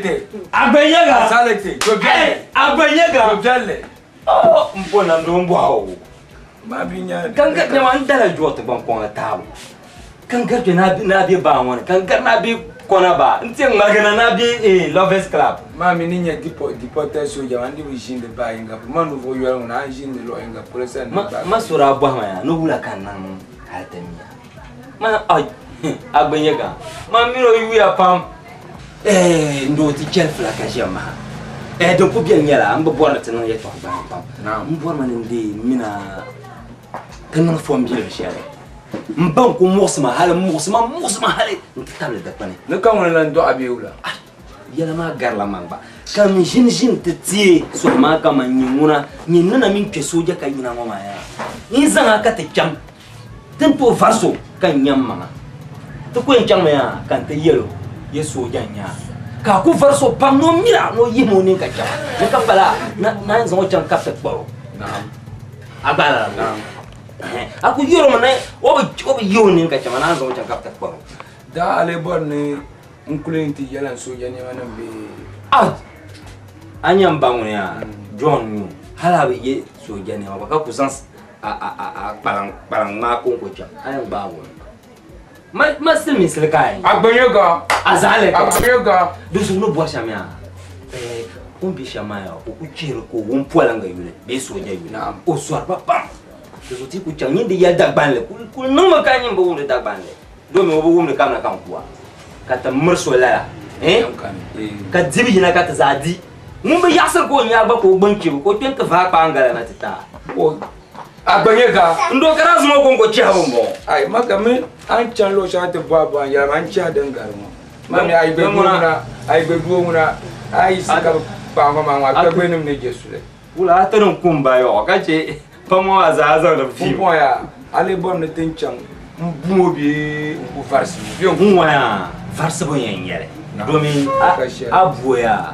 Azalete. Agbenyega. Azalete. Jobiɛlli. Agbenyega. Jobiɛlli. Oh, n po namdi o bɔha o. Maa bi nya. Kan gari nyama n dala jɔti gban kɔŋa taabu. Kan gari kpe naa be baa ŋɔ ni, kan gari naa be kɔna baa. N ti yɛn ŋmaligi na naa be eh, Lovers Club. Maa mi ni nya deported soja maa, n di bi ʒiindi baa yinga polo. Ma ninvuɣ yɔli ŋuna, a ni ʒiindi luɣ yinga polo sani ni baa. Ma so daa bɔhi ma yaa, ni wula ka n niŋ hali ti miya. Ma ai, a gba nyɛ ga. Ma mini o yuya pam. Eh, n doo ti chɛli fila ka ʒiya maha. Eh, din ku beni nyɛla n bi bɔri ni ti niŋ yɛtɔɣa gbaliŋ pam. N bɔrimi ni n deei m mini a ti niŋ fom bilim shɛli. M ba n-ku muɣisi ma hali, m muɣisi ma, m muɣisi ma hali nti tabili dikpuni. Ni ka ŋuni lan dɔɣi bee wula? Ai, yɛla maa garila man gba. Ka n ʒini ʒini ti teei soli maa kaman nyɛ ŋuna nyɛ n ni na mini kpe sooja ka yina ŋɔ maa yaa. N zaŋ a ka ti chaŋ. Ti ni tooi vari so ka n nya m maŋa. Ti ku yɛn chaŋmi yaa ka n ti yɛl o, Ye sooja n-nyɛ a. Ka a ku vari so pam ni o miri a ni o yihim o nini ka chaŋ. Ni ka pala a naan zaŋ o chaŋ ka ti kpar o. A gba lala bɔ? A ku yɛr o mi ni o bi yihi o nini ka chaŋ a naan zaŋ o chaŋ ka ti kpar o. Daa a lee bɔri ni n kuli nti yɛl a n sooja nɛma nim bee? A nya m ba ŋuni yaa, John nyu hal a bi ye sooja nɛma gba ka ku zaŋ a a a a kpalaŋ kpalaŋ ŋmaa konko chaŋ a yɛn gbaagi o mi ma ma silimiinsili ka a yɛn A gbanyɛ ga. A zaɣali A gbanyɛ ga. Di zuɣu ni bɔri shɛm yaa eh, o ni be shɛm maa yaa o ku chihiri ka o wum poliŋga yuli bee sooja yuli o zɔri ba pam di zuɣu ti ku chaŋ nyin di yɛli Dagbanli kuli niŋmi ka nyin bi wumdi Dagbanli domi o bi wumdi kamina ka n kuwa ka ti miri so lala eh ka dibu yina ka ti zaa di Ŋun bi yaɣisiri ka o nya gba ka o gbuni kpibu, ka o kpe nti vaai kpaangala na ti ti a. A gba nyɛ ga. N doo ka daa zaŋ o kɔŋko chɛhibu m-bɔŋɔ. Ai, ma ka mi a ni chaŋ luɣ shɛŋa ti bɔhi bɔhi n-yɛli ma n chɛhi din gari ŋɔ. Ma mi a yi gbe doo ŋuna, a yi gbe doo ŋuna, a yi yiɣisi ka bɛ kpaai ŋɔ maa ŋɔ, a kpɛgbenim ni je suli. Wula a ti niŋ kum ba yɔɣɔ ka chɛ pam ŋɔ maa zaa zaŋdi fiim. Pumpɔŋɔ yaa, a lee bɔri ni ti ni chaŋ m-bu o bee n-ku varisi o bee n-ku N waya varisibu n-yɛn nyɛ li domin a bu o yaa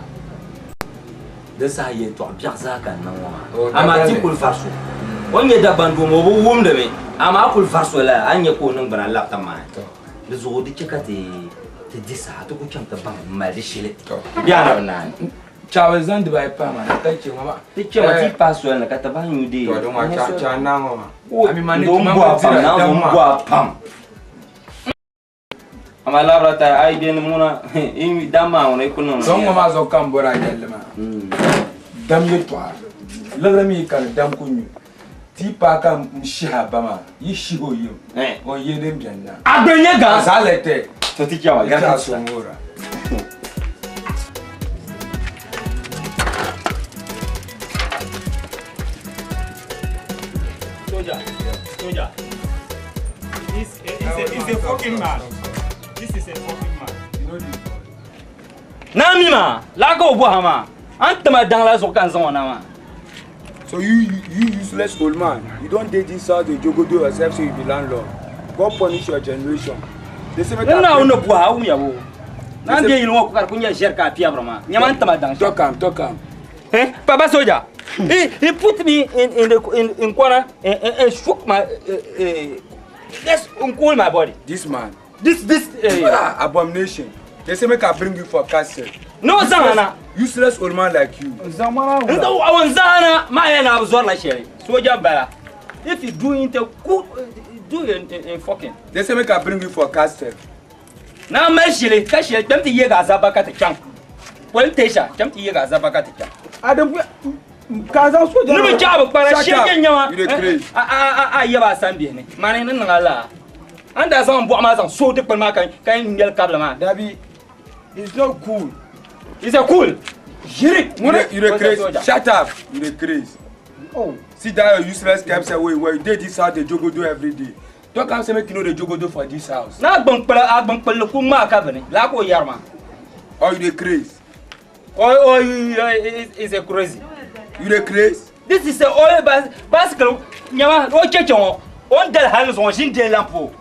di saha yɛltɔɣ biɛɣu zaa ka n niŋ ŋɔ maa. Amaa ti kuli varisi o. O ni nyɛ Dagbaŋ doo maa o bi wumdi mi amaa a kuli varisi o lala a ni nya ka o niŋgbuna labita maai. Di zuɣu di chɛ ka ti di saha ti ku chaŋ ti baŋ m-mali di shili bee a na bi naai. Chabi zaŋ dibaayi pahi maa ka chɛ ŋɔ maa. Ti chɛ ma ti pahi soli ni ka ti bahi nyu dee. Tɔ di ŋɔ cha cha naa ŋɔ maa. O n bo a pam naa ŋɔ n bo a pam. Amaa labira ta a yi bɛ ni ŋuna yi dam maa ŋuna yi ku niŋ. Zaŋ ŋɔ maa zuɣu ka n bɔri a yɛlli maa. Dam yɛltɔɣa liɣiri mi ka di dam ku nyu. Ti paai ka n shihi a ba maa yi shihi o yim o n ye din beni na. A gba nyɛ gaa. Zaa lɛtɛ. To ti chɛma gari ti so ŋɔra. Soldier, soldier. This is a fucking man. This is a fucking man. You know this boy. Naa mi maa, laa ka o bɔha maa, a ni tima daŋ la zuɣu ka n zaŋ o na maa. So you, you useless old man, you don dey this house dey jogodo yourself say you be landlord. God punish your generation. They say make I N Naawuni ni bɔha, a wumya boo? Naa m-be yili ŋɔ ka di ku nyɛ ʒiɛri ka a piɛbiri maa. Nyama n tima daŋ shɛm. Talk am, talk am. Eh, Papa Soja, he, he put me in, in the in, in corner and, and, and shook my, yes, and cool my body. This man. This, this, Ah, abomination. They say make I bring you for castle. No zaŋ Useless old man like you. N zaŋ zaŋ maa yɛn na bi zɔrila shɛli. Soja bala. If you do inte ku do in, in, in fucking. They say make I bring you for castle. Na mali shili ka shɛli kpɛm ti yɛga azaba ka ti chaŋ. Police station kpɛm ti yɛga azaba ka ti chaŋ. Adam ka zaŋ soja. Ni bi chaɣa bi kpara shɛli kɛ nyɛma You dey craze. a a a yɛba a sani bihi ni mani ni niŋ a laa. An daa zaŋ n bɔɣu maa zaŋ so dikpuni maa ka ka ŋmɛli kabili maa. Dabi, it's not cool. It's a cool. Ʒiri. You dey craze. Shut up. You dey craze. Oh. See that your useless cap say wey wey you dey this house dey jogodo every day. Talk am say make you no dey jogodo for this house. Na gbunkpili a gbunkpilli ku ŋmaa ka bini laa ka o yɛri maa. Or you dey craze. Oh, oh, is a crazy. You dey craze? This is a oil bicycle. Nyama, o cheche ŋɔ. O ni dali hali zuɣu ʒini deli lampo.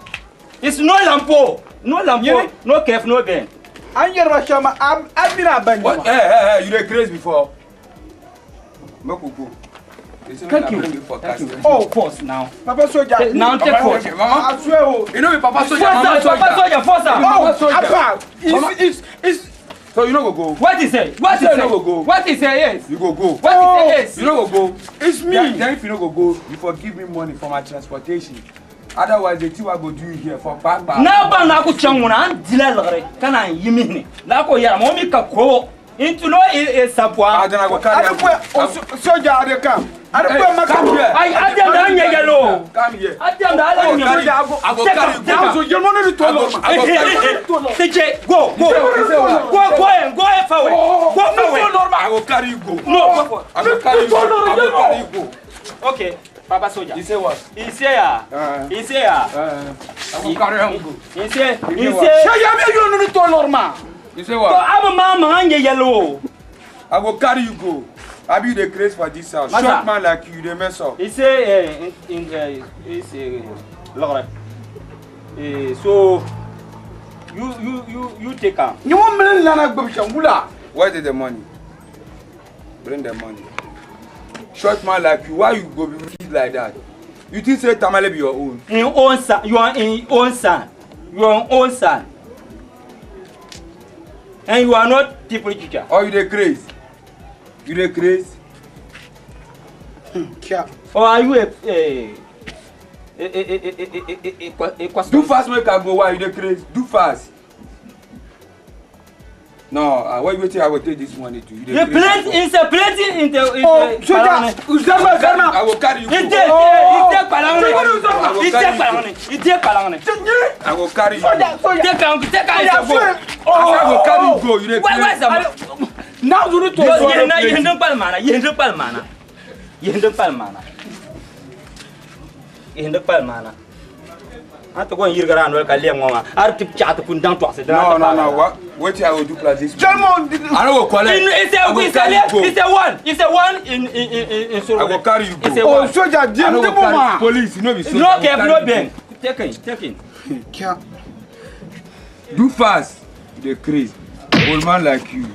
It's no lampo. No lampo. No kef, no ben. An yɛri ba shɛm a mini a ba What? Hey, hey, hey, you dey craze before? Make we go. They say make Thank I you. bring you for Thank you. castle. Oh, force now. Papa Soja. Now take force. Okay, mama. I swear oh. You know be Papa Soja, Force Mama am, Papa Soja. Soja, force am. Oh, Papa Soja. Appa, it's, it's, it's, So you no go go. What is it? What You is say you it? no go go. What is it? Yes. You go go. What is it? Yes. You no go go. It's me. Then if you no go go, you forgive me money for my transportation. Otherwise, the thing I go do you here for back back. Na ba na ku chaŋ ŋuna an dila liɣiri ka naan yimihini la ko yɛra ma o mi ka ko n tulo e sapua Ah, then I go carry am. Adekwe, oh, soldier, I dey come. Adekwe, ma Come here. Ay, a diɛmda an nyɛ yɛlo Come here. a diɛmda ala I go nyɛ carry you. I go carry you. Now, so your money to I go carry you. TJ, go, go, go, go and go and forward. Go forward. I go carry you go. No, go forward. I go carry you go. I go carry you go. Okay, Papa Soldier. You say what? He say ah. He say ah. I go carry him go. He say. He You say. Say, ya me you no to normal. You say To what? abu ma ma an nyɛ yɛlo. I go carry you go. I be the grace for this house. Massa. Short man like you, they mess up. He say in he say Lord. So you take am. You want me lana gbe shangula. Where did the money? Bring the money. Short man like you, why you go be wicked like that? You think say Tamale be your own? In own son, you are in own son. You are own son. And you are not people teacher. Or you dey craze? You dey craze? Kia. Or are you a Do fast make I go. Why you dey craze? Do fast. No, what you wetin I go take this money to? You dey The craze. plenty is a plenty in the Oh, soldier, Uzama, Uzama. I go carry you go. Ite kpalanwone. Ite kpalanwone. Ite kpalanwone. I go carry you. Soldier, soldier. Take am I say I go carry you go. You dey Wai wai craze. zama. Now you need to. Yehin din kpali maana, yehin din kpali maana. Yehin din kpali maana. Yehin din kpali maana. An ti ko n yirigiri a noli ka lɛm ŋɔ maa a di ti chaɣa ti pun daŋ tɔɣisi dina No, ti no, paagi no. na. What? Wetin I go do plus this? German. I no go collect. It's a I go it's carry you go. a it's a one. It's a one in Sororo. I go carry you It's a go. Oh, one. soldier, I Jim, no the go carry woman. police. You no be soldier. No I go cap, carry no you bend. Take it, take it. Kia. go. Do fast. You dey craze. Old man like you.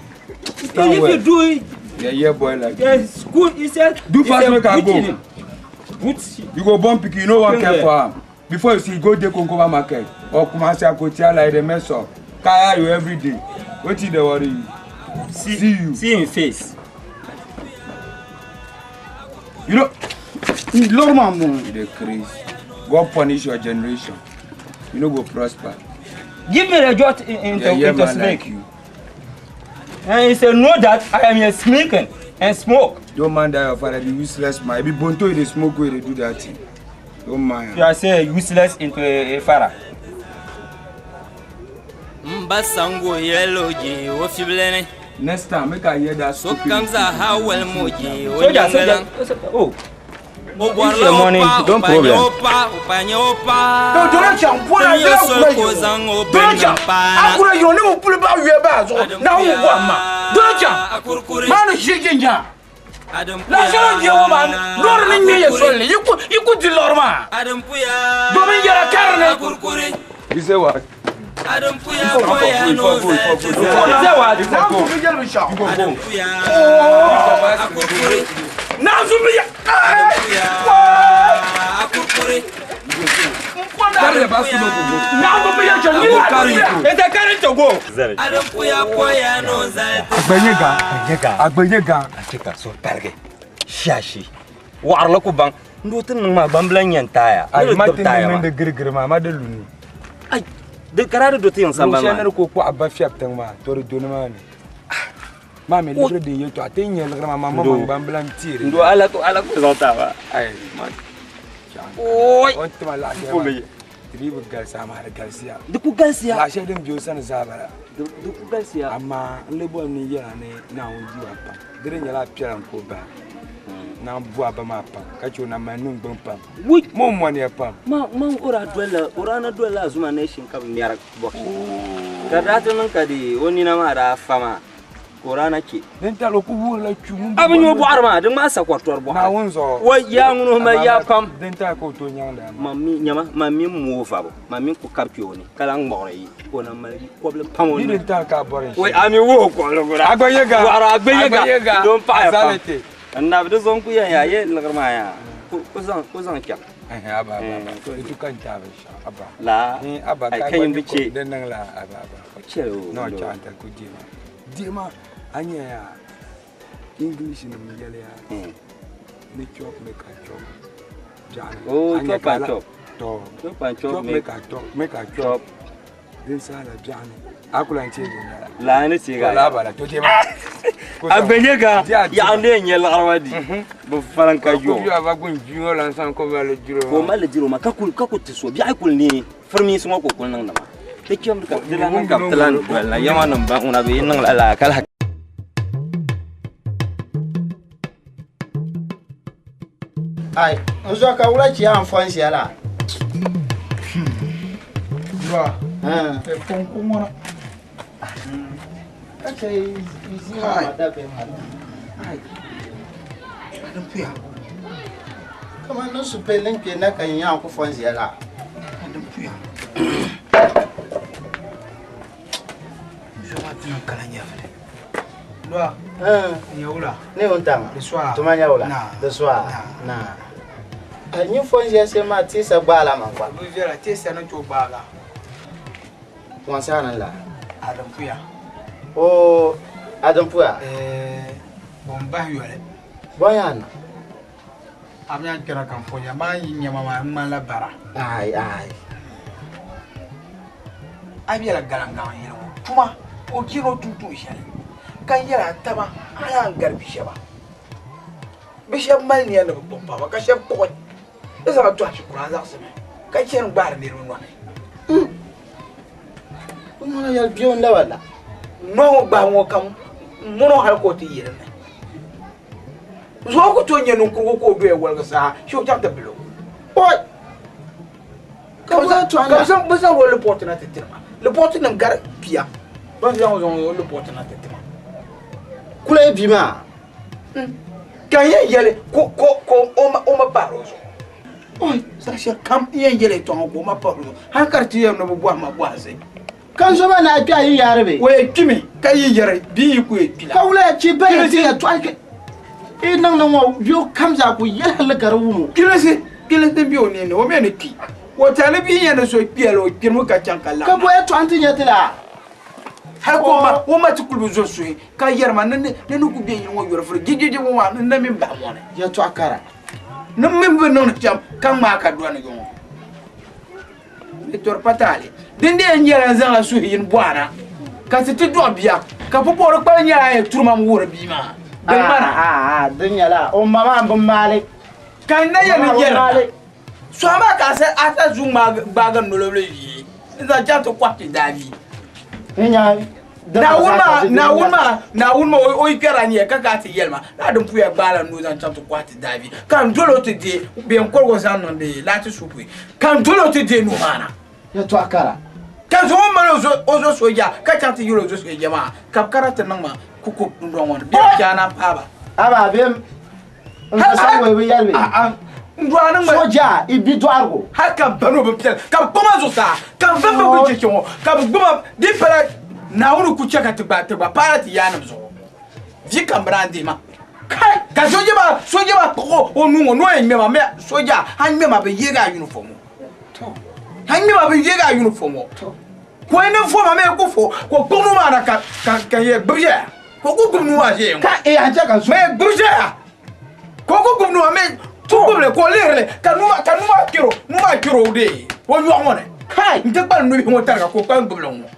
Stand If well. you do it, Yeah, yeah, boy like you. Yes, good. He said. Do fast make I go. Put You go born pikin, you no wan care Yeah. for am. Before you see, go dey Konkoba market or Kumasi Akotia like dey mess up. Kaya you every day. Wetin dey worry you? See you. See him face. You know, Normal, man. you dey craze. God punish your generation. You no go prosper. Give me the jot in Yeah, yeah, into man snake. like you. And he said, know that I am a smoking and smoke. Don't mind that your father be useless man. Be bonto you dey smoke wey dey do that thing. Don't mind. You are saying useless into a father. Mba sango yɛlo je o fibileni. Next time, make I hear that stupid. Sokam zaa wal mo je o Soldier, soldier. nyɛŋa. Oh, O If bɔrila your o money, pa o don't pa nyɛ problem. o pa o pa nyɛ o pa. No, don't you put Tini a o sol ko zaŋ o bin Don't you? paana. Akura yo ne mo pulu ba wiye ba zo. Na wo kwa ma. Don't you? Akurkuri. Ma no shege nya. Adam La solo je wo ma. Lor ni mi ye sol ni. Yiku yiku di lor ma. Adam puya. Domin yɛrɛ kari ne. Akurkuri. You say what? Adam puya koya You no for go, you for go, you for go. Say what? You for go. You go Adam go. puya. Oh. Akurkuri. Na zu mi ya. Adam puya. Akurkuri. Carry the basket go go. Na zu mi ya je ni I go la. carry you go. It's a carry to go. Adam puya koya no zalti. Agbenyega. Agbenyega. Chika so targe. Shashi. Wɔɣiri ku baŋ n ti niŋ maa gbambila n yɛn taaya. Ai Ni ma di ti dib taaya niŋ maa. di girigiri maa ma di luni. Ai di kara di do ti yiŋ sambani Luɣushɛli maa. ni di ko kɔɣa ba fiɛbi tiŋ maa to di doni maa ni. Maa mi liɣiri din yɛ to a ti nyɛ liɣiri maa maa ma Ndo. ma gbambila n teeri. Ndo ala ko ala ko zaŋ taa maa. Ai ma Oi. o tima laɣa shɛli maa di dii bi galisi amaa di galisiya. Di ku galisiya. Laɣa shɛli din bɛ o sani zaa bala. Di ku galisiya. Amaa n lee bɔri ni n yɛla ni Naawuni diba pam di di nyɛla a piɛla n ko bahi. Naan bu a ba maa pam ka che o na mali niŋgbuŋ pam. Wui. Mo mɔniya pam. Ma ma o daa dolila o daa na dolila Azuma Nation ka bi ŋmɛri boxing. Ka di daa ti niŋ ka di o nina maa daa fa maa ka o daa na che. Din tali o ku wuhirila kpi ŋun A bi nyɛ o bɔɣiri maa di ŋmaa sakɔri tɔri bɔɣiri. Naawuni zuɣu. Wai yaa ŋuni o mali yaa pam. Din tali ka o tooi nyaŋdi a maa. Ma mi nyama ma mi mooi vabu ma mi ku kabi kpe o ni ka lahi ŋmɔɣiri yi ka o na mali kɔbili pam o Ni ni. din tali ka a bɔri n Wai shɛli. a mi wuhi kɔbili gura. Agbenyega. Wɔɣiri Agbenyega. Don paɣaya pam. Azalete. N nabi di zuɣu n ku yɛn yaa ye liɣiri maa yaa ku zaŋ chaŋ. Ɛhɛn, aba aba aba. Itu kan ta abin sha aba. La Ni aba ai ka kan yin gba bi che. din niŋ la aba aba. Che o. No cha anta ku di ma. Dima anya ya English ni yɛli ya. Ni chop make a chop. Oh, chop and chop. To. Chop and chop make a chop, make a chop. Din sala biani. Akula nche ni. La ni tiga. La bala to tema. Agbenye ka ya ne nye lagarwa di. Bo faran ka yo. Ko ba gun jiyo lan san ko ba le jiro. Ko ma le jiro ma ka kul ka ku tiso bi ay kul ni fermi so ko kul nang na ma. Te kyam ka dilan ka tlan wala yama nan ba una bi nang la la kala. Ai, nzo ka wula chi an fon sia la. Ba. Eh pon ko mona. Ka che izi ma da be ma. Ai. Adam puya. Kama no su pelen ke na kan yan ko fon sia la. Adam puya. Nzo ma tin kala nya fele. Ba. Nyaula. Ne on tama. Le soir. Tuma nyaula. Le soir. Na. Ni fonje se ma ti sa gbala ma kwa. Bu vera ti sa no to gbala. Won sa na la. Adam puya. Oh, Adam puya. Eh, bon ba yole. Boyan. Amya kera kan fonya ma yi nyama ma ma la bara. Ai ai. Abi la galanga yelo. Tuma o kiro tutu shale. Kan yela tama ala garbi shaba. Bishop mal ni ala bomba ba ka shab ko. Esa ka twa shukura za sema. Ka chen gbar ni runwa. Umono yal bion la wala. No gba won kam mono hal ko ti yere ne. Zo ko to nyenu ko ko do e wolga sa, sho ta ta bilo. Oi. Ka za to ana. Ka za ba za wo le porte na tetima. Le porte nam gar pia. Ba za wo le porte na tetima. Kula bi ma. Kan ye yele ko ko ko o ma parozo. Oi, sa kam ye yele to ko ma parozo. Han karti ye no bo ma bo ase. Kan so ma na pia yi yare be. We kimi ka yi yare bi yi ku e pila. Ka wula ci be ti ya to ake. E nan nan wo yo kam za ku yele le garu mu. Kilese kilese bi oni ne o me ne ki. Wo tale bi ye ne so pia lo kirmu ka chan kala. Ka bo ya to anti nyetila. Har ko ma wo ma ti kulu zo so ka yerma ne ne ne ku bi yin wo yoro furu jijiji wo ma ne min ba mo ne. Ya to akara. Ne min be non jam kan ma ka do ne yo. Ne tor patale. Dinde nyela zan la su yin bwana. Ka ti ti do bia ka poporo kpa nyela ye turma mu woro bi ma. Den mana ah ah den nyela o mama bu male. Kan na ye ni yera. So ma ka se ata zuma gba ga no lo yi. Ni za ja to kwati davi. Nya na wuma o ikara ni ka ka ti yelma na dum puya gbala no zan chanto kwati davi kan dolo te de be nkorgo zan non de lati supu kan dolo te de no mana ya to akara kan zo ma o zo soja ka chanti yuro zo soja ma ka karata nan ma kuku ndon won bi jana paba aba be nsa we we yalbe a ndwana ma soja ibi dwargo har kan bano be piel kan koma zo sa kan vembe ku checho kan gboma di pala na wuru ku cheka tiba tiba para ti yana zo vi kan brandi ma kai ka soja ba ko onu no e me ma me soja han me ma be yega uniform to han me ma be yega uniform to ko ene fo ma me ko fo ko gbonu ma na ka ka ye gbuje ko ko gbonu ma je ka e anja ka so me gbuje ko ko gbonu ma me tukuble ko lerle kanuma kanuma kiro numa kiro de wo nyu ngone kai nte pa ndu bi mo targa ko kan gbuble ngo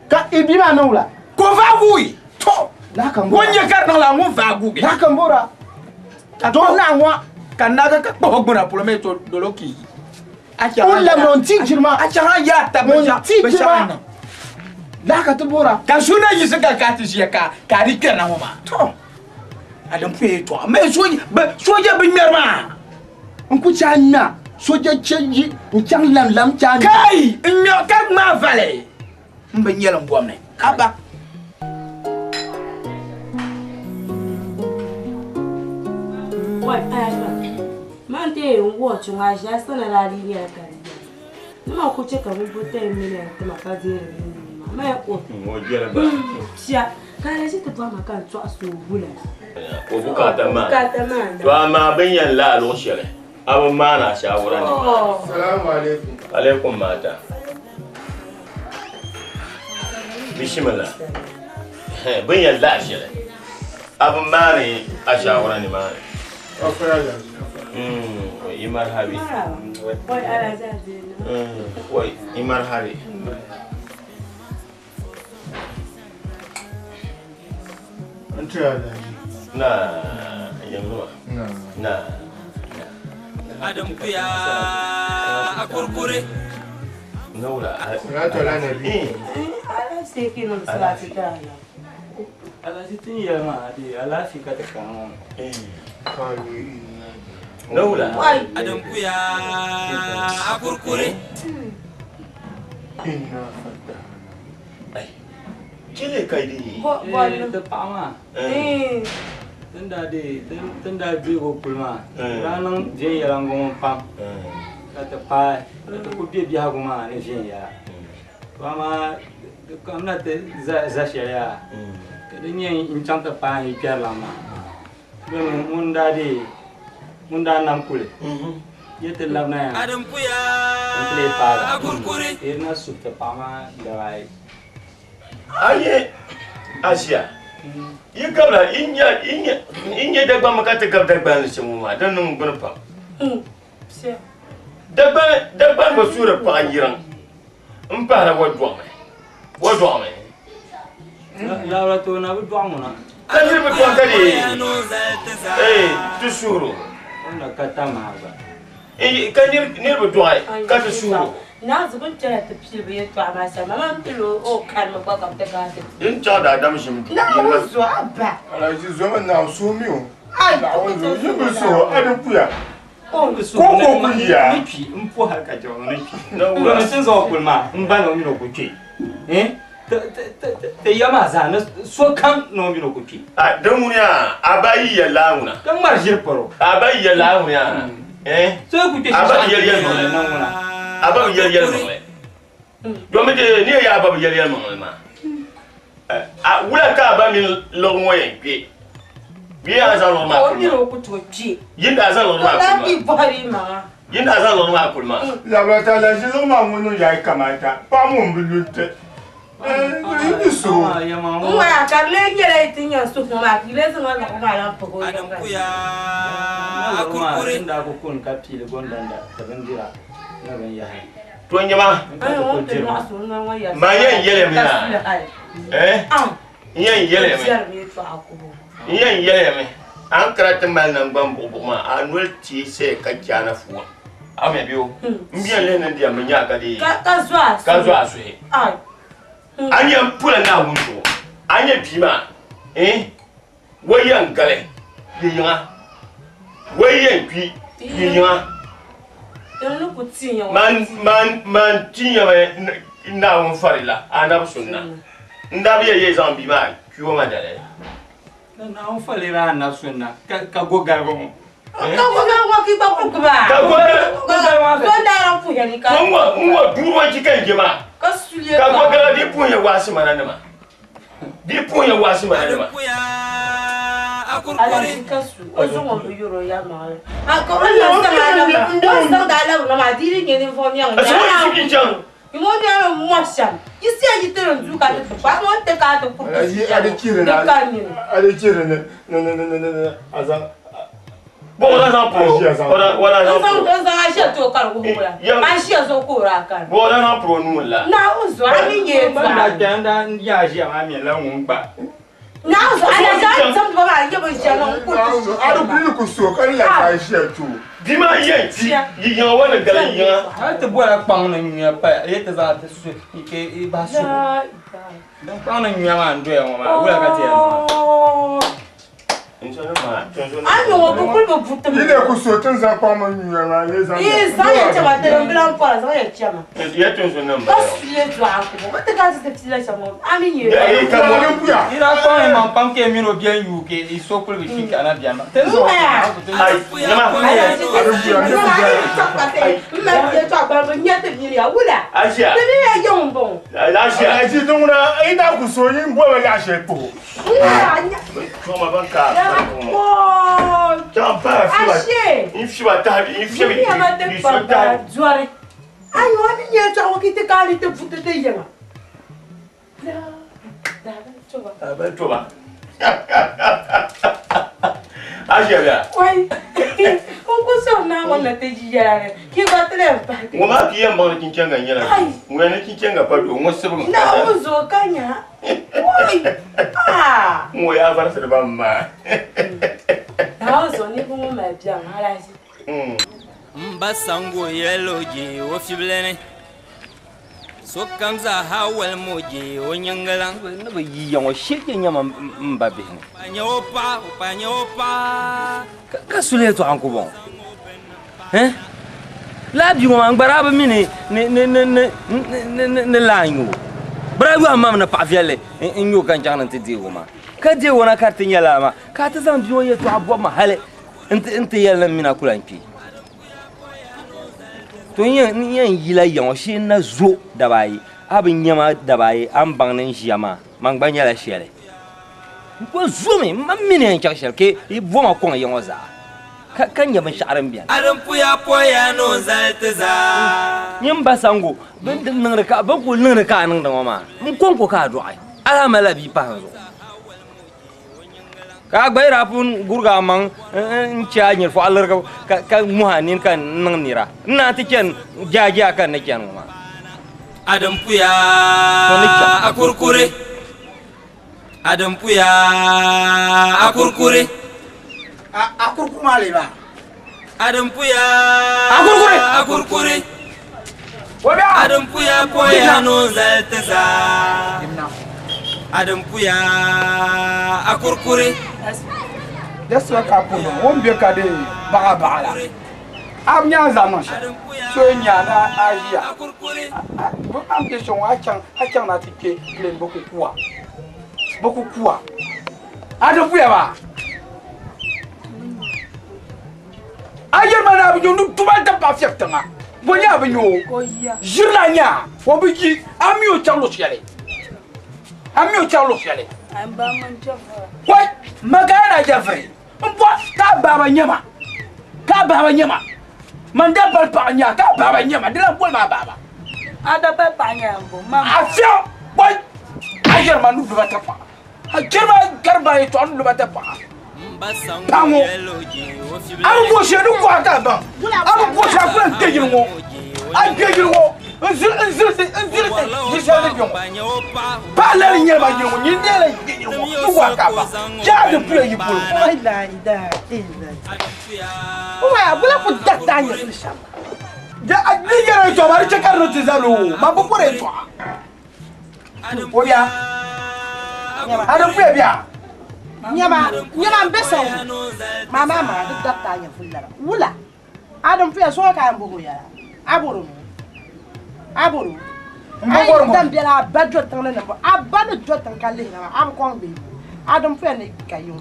ka ibi ma no la ko va gui to la kan wonye kar na la ngu va guge la kan bora do na nwa kan na ka ko gbona polo me to doloki acha on la non ti jirma acha ha ya ta ti jirma la ka to bora ka suna yi saka ka ti shi ka ka ri kana mo ma to Adam pe to me soja bi merma nku cha nya soja chenji nchang lam lam cha kai nya ka ma vale mbe nyela ngomne aba Wai pa man te wo chunga ja sana la li ya ka ma ku che ka bu te mi le te ma ka dire ni ma ma ko mo jela ba sia ka la si te ba ma ka twa so bula ko bukata ma to amma bin yan la lo shele abu ma na shawara ne assalamu alaikum alaikum mata bismillah Bin yɛn lahi shɛli a bi maani a shaawara ni maani. Wai imar habi. Wai imar habi. Na yanzu na. Adam kuya a kurkure. Naura. Salatu ala nabi. Ala sai kina salatu ta ala. Ala sitin ya ma adi ala fi ka ta kan. Naura. Adam kuya a kurkure. Inna fatta. Ai. Kile kai di. Bo da pa ma. Tunda de tunda bi go kulma. Ranan je yarango pam. Ka ta pa ta ku bi bi ha goma ne je ya. Ba ma kamna te za za ya. Ka din yin in chanta pa yi pyar la ma. Don mun da de mun da nam kule. Yete labna ya. Adam kuya a kurkure. Irna su ta pa ma da wai. Aye Asia. Yi gabla inya inya inya dagba maka ta gab dagba ni mu ma dan nun gun pa. Dagba dagba ba sura pa yiran. In pa ra wa dwa me. Wa dwa me. La la to na bu dwa mu na. Kan ni bu dwa ka di. Eh tu suru. Wannan ka ta ma ba. Eh kan ni ni bu dwa ka tu suru. Na zubin tana tafi bai to amma sai mama tilo o kan ma ba ka ta ka ta. In cha da dam shim. Na wuzo abba. Ala ji zo man na su mi o. Ai na wuzo yi bu so adin kuya. Ko ko ko ku ya. Ni pi in po har ka jawo ni pi. Na sun zo kulma in ba no mi no ku ke. Eh? Te yama za na so kan no mi no ku ke. A dan wuya abayi ya launa. Kan mar jir paro. Abayi ya launa. Eh? So ku ke. Abayi ya ya na. Aba yel yel mo domi de ni ya aba yel yel mo ma a wula ka ba mi lo mo yen pe bi ya za lo ma o mi ro ku to ji yin da za lo ma la bi bari ma yin da za lo ma ku ma la ba ta la ji lo ma mu ya kamata pa mu bulute eh ni so wa ka le nyere tinya su ma ki le so ma ko ma la po ko Adam kuya a kurkure. Da ku kun ka pili gondan da ta bandira. To nyama ma yen yele mi na eh yen yele mi yen yele mi an karata mal nan ban bubu ma anul ti se ka kyana fuwa ame biyo mbiyan le nan dia menya ka di ka zwa ka zwa su he ai an yan pula na wunto an yan bima eh wayan gale yiyin wayan kwi yiyin Man man man tinya me na won farila ana sunna ndabi ye zambi ma kiwo ma dale na won farila ana sunna ka go gargo mo ka go gargo ki ba ku ba ka go gargo so da ran fu yani ka ngwa ngwa duro ki kan jema ka suliye ka go gargo di pun ye wasi mana ne ma di pun ye wasi mana ne ma ala ka su o zo mo bi yoro ya ma a ko na sa la o sa da la na ma di ni ni fo mi an na ki jan ni mo ni an mo sha yi si ayi te ron ka te pa mo te ka te ku yi ade kire na ade kire na na na na na azan bo ora za pro ora ora za pro za a she to ka ko ko la a she zo ko ra ka bo ora na pro nu la na o zo a mi ye ba na da ya ji ma mi la won ba na zo ana za sam ba ye bo je na ku adu bi ku so kan la ka she tu di ma ye ti yi yan wa na gala yan ha te bo la pang na nya pa ye te za te su ke e ba su dan pang na nya ma ndo ya ma wala ka te ya ma ano bo ku bo buta ni le ku so tin za pa ma nya ma le za e za ye che ma te ran pa za ye che ma ye tun so nan ba ka su ye to a ku bo te ka te ti la cha mo ami ye e ka mo ku ya ira pa ma pam ke mi ro bien yu ke i so ku bi shi ka na bian ma te zo ai ma ma te to ba bo nya te mi ya wula Asia te mi ya yon bon Asia ai ji dun na ai da ku so yin bo la she po ko ma ban ka Oh, Champa, Ashe. In fiwa ta, in fiwa mi ma te pa ba zuare. Ayo ami nye to ko kite ka ni te fute te yema. La. La. A bali toba. A ʒiya bɛ? Wai. N ku sɔri Naawuni ni ti ʒi yɛla ni ka yi gba ti lahi pahi. Ŋɔ maa ka yi yɛn baŋ ni chinchenga n-nyɛla. Ŋɔ ni chinchenga pa doo ŋɔ sibimi. Naawuni zuɣu ka nya. Wai. Ah. Ŋɔ yaa varisiri ba m-maa. Naawuni zuɣu niriba ŋɔ mali biɛŋ alahichi. M ba Sango yɛl o je o fibili ni. Sokam zaa ha walim o je o nyiŋgiliŋ. Ni bi yi ya ŋɔ shee je nyama m ba bihi ni. Pa nyɛ o paɣa, o pa nyɛ o paɣa. Ka suli yɛltɔɣa n-ku bɔŋɔ. Eh? Laa bia ŋɔ maa n gba daa bi mi ni ni ni ni ni ni ni laa n-nyɛ o. Bɛ daa yɔhim ma mi ni paɣ viɛlli n-nyɛ o ka n chaŋ ni nti deeg o maa. Ka deeg o na ka di ti nyɛ lala maa, ka a ti zaŋ bia ŋɔ yɛltɔɣa bɔbi ma hali nti yɛli ni m mini a ku lan kpi. To n yɛn yila ya ŋɔ shee n na zo daba ayi, a bi nya ma daba ayi a ni baŋ ni n ʒiya maa, man gba nyɛla shɛli. N kuli zomi m ma mi ni yɛn chaŋ shɛli ka yi bo ma kɔŋ ya ŋɔ zaa ka nya binshɛɣu din beni. A din puya poya ni o zali ti zaa. Nyin ba Sango, bɛ ni kuli niŋdi ka a niŋdi ŋɔ maa, n kɔŋko ka a dɔɣi, a lahi malila bia pahi n zuɣu. Ka a gba yi daa pun gurigi a maŋ n-chɛ a nyirifɔɣu lirigibu ka muhi a nini ka niŋ nira, n naan ti chani jaajaa ka n ni chani ŋɔ maa. A din puya a kurikuri. A din puya a kurikuri. A kurikuri maa lee maa. A din puya a kurikuri. A kurikuri. A din puya poya ni o zali ti zaa. A din puya a kurikuri. That's why ka pun o ni be ka di baɣa baɣa la. A bi nya a zaŋ niŋ shɛli. So yi nya na a ʒiya. A ni be shɛŋ ŋɔ a chaŋ a chaŋ na ti kpe plane bɛ ku ku a. Bɛ ku ku a. A di puya maa. A yɛri ma ni a bi nya o ni duba n-ti paɣa fiɛbi tiŋa. Bɔ nya a bi nya o. Ʒiri la nya o bi yi a mi o chaŋ luɣ shɛli. A mi o chaŋ luɣ shɛli. Wai magaya na jɛviri n bɔ ka a baaba nyɛ ma ka a baaba nyɛ ma man da bali paɣa nya ka a baaba nyɛ ma di lan boli ma a baaba. A da bali paɣa nya n bo ma. A fiɛw wai a yɛri ma ni duba ti paɣa. A jɛri ma gari ba yɛtɔɣa ni duba ti paɣa. Paɣa ŋɔ a bi bo shɛli ni kɔha ka a baŋ a bi bo shɛli a ku lan kpe yili ŋɔ a kpe yili ŋɔ n ziri n ziri n ziri yili shɛli ni bɛ ŋɔ paɣa lali nyɛla ma yili ŋɔ nyini deei lan kpe yili ŋɔ ni kɔha ka a baŋ chɛ a di puya yi polo. Ni yɛra yɛtɔɣa maa di chɛ ka di ni ti zali o maa bi bɔri yɛtɔɣa. O bia a di puya bia. Nyama nyama n be saŋ maa maa maa di dabta a nyɛvuli lala wula a din puya suŋa ka a yɛn boho yɛla a bɔro mi a bɔro a yi dan biɛla a ba do tiŋ ni ni a ba ni do tiŋ ka lihira maa a bi kɔŋ bee a din puya ni ka yiŋ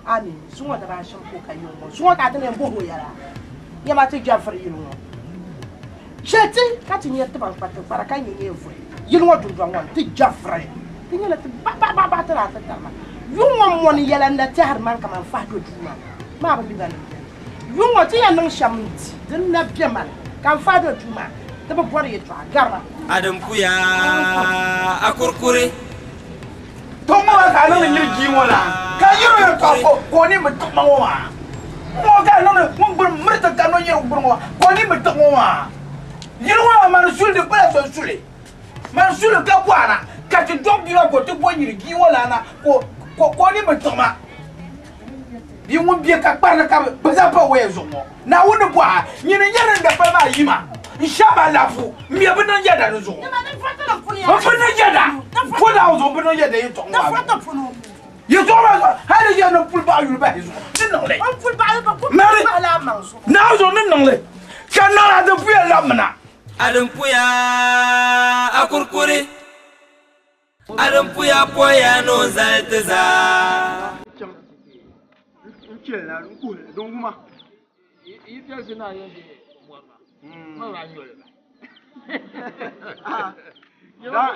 a mi suŋa daba a shɛm ko ka yiŋ ŋɔ suŋa ka a ti ni yɛn boho yɛla nyama ti jɛviri yili ŋɔ chɛ ti ka ti nyɛ tiba n-kpa tikpara ka nyɛ nyɛ vuhi yili ŋɔ dundɔŋ ŋɔ ni ti jɛviri ti nyɛla ti baɣibaɣibaɣi ti daa ti tari ma yuŋ ŋɔ mɔni yɛla n-na tɛhiri man kaman fahi do duu maa maa bi mi ba ni beni yuŋ ŋɔ ti yɛn niŋ shɛm n-di din na be mani ka n fahi do duu maa ti bi bɔri yɛtɔɣa gari ba. A din puya a kurikuri. To ŋɔ maa ka a niŋdi nyiri jii ŋɔ la ka yɛro yɛtɔɣa ka o ni bi tiɣi ma ŋɔ maa ŋɔ ka a niŋdi ŋun gbuni miriti ka no yɛro gbuni ŋɔ ka o ni bi tiɣi ŋɔ maa yili ŋɔ maa mani suli di kpala so suli mani suli ka bɔhira ka ti dɔɣi bia maa ka o ti bɔ nyiri jii ŋɔ lana ka o ni bi tiɣi ma bia ŋun bɛ ka kparili ka bi zaŋ pa waya zuɣu ŋɔ Naawuni ni bɔha nyini n-nyɛ din dapali maa yi ma n shɛhi ma alaafoo m mi bi niŋ yɛda di zuɣu m bi niŋ yɛda po Naawuni zuɣu m bi niŋ yɛda yɛtɔɣa ŋɔ maa zuɣu yɛtɔɣa maa zuɣu hali di yɛli ni m puli baɣa yuli bahi zuɣu ni niŋ li Mary Naawuni zuɣu ni niŋ li ka niŋ a di puya labimina. A din puya a kurikuri. A din puya poya ni o zali ti zaa.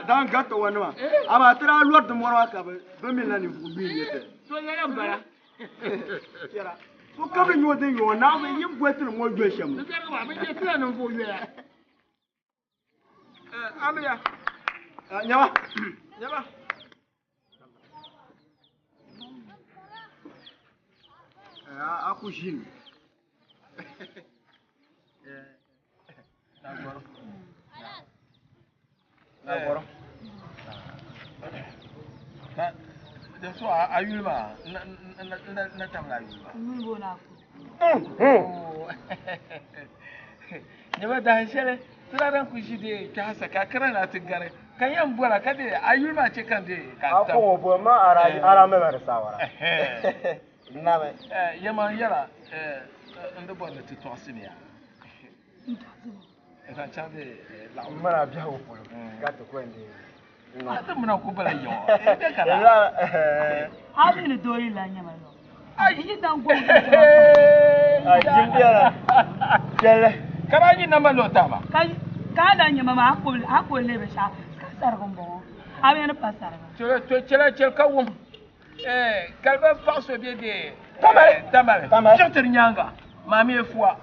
Dan garita wa nima amaa ti daa lɔri di mɔri maa ka bɛ mi la ninvuɣ yuui n-nyɛ ti. Sokam ni nya o din nya o Naawuni yi boli ti ni ŋɔ yoli shɛm. Amiya. Nyama. Nyama. A ku ʒini. Na gɔrim. Da so a yuli maa na tamla a yuli maa. N bo na ku. Nyɛma dahin shɛli ti daa dan ku ʒi dee kpɛhisa ka kara na ti gari ka yɛn bɔra ka dee a yuli maa chɛ ka n dee ka n tam. A ko bo ma ara ara me bari sawara. Name. Yɛma n yɛra n di bɔri ni ti tɔɣisimiya. Ka chaŋ de laɣim. Mana biɛhigu polo ka ti ko n dee. A ti mina ku bala yiŋɔ. Bɛ kana. A mi ni doo yi lan nyɛma lɔ. Yi dan gom A jimbiɛla. Chɛli. Ka ba yi namba lɔ taaba. Ka ka dan nyɛma maa a ko le binshɛɣu ka sarigi n bɔŋɔ. A mi ni pa sariga. To chɛla chɛli ka wum. Kaliba paɣa so bɛ de. Tamale. Tamale. Tamale. Chaŋ ti di nyaaŋa. Maami Efua.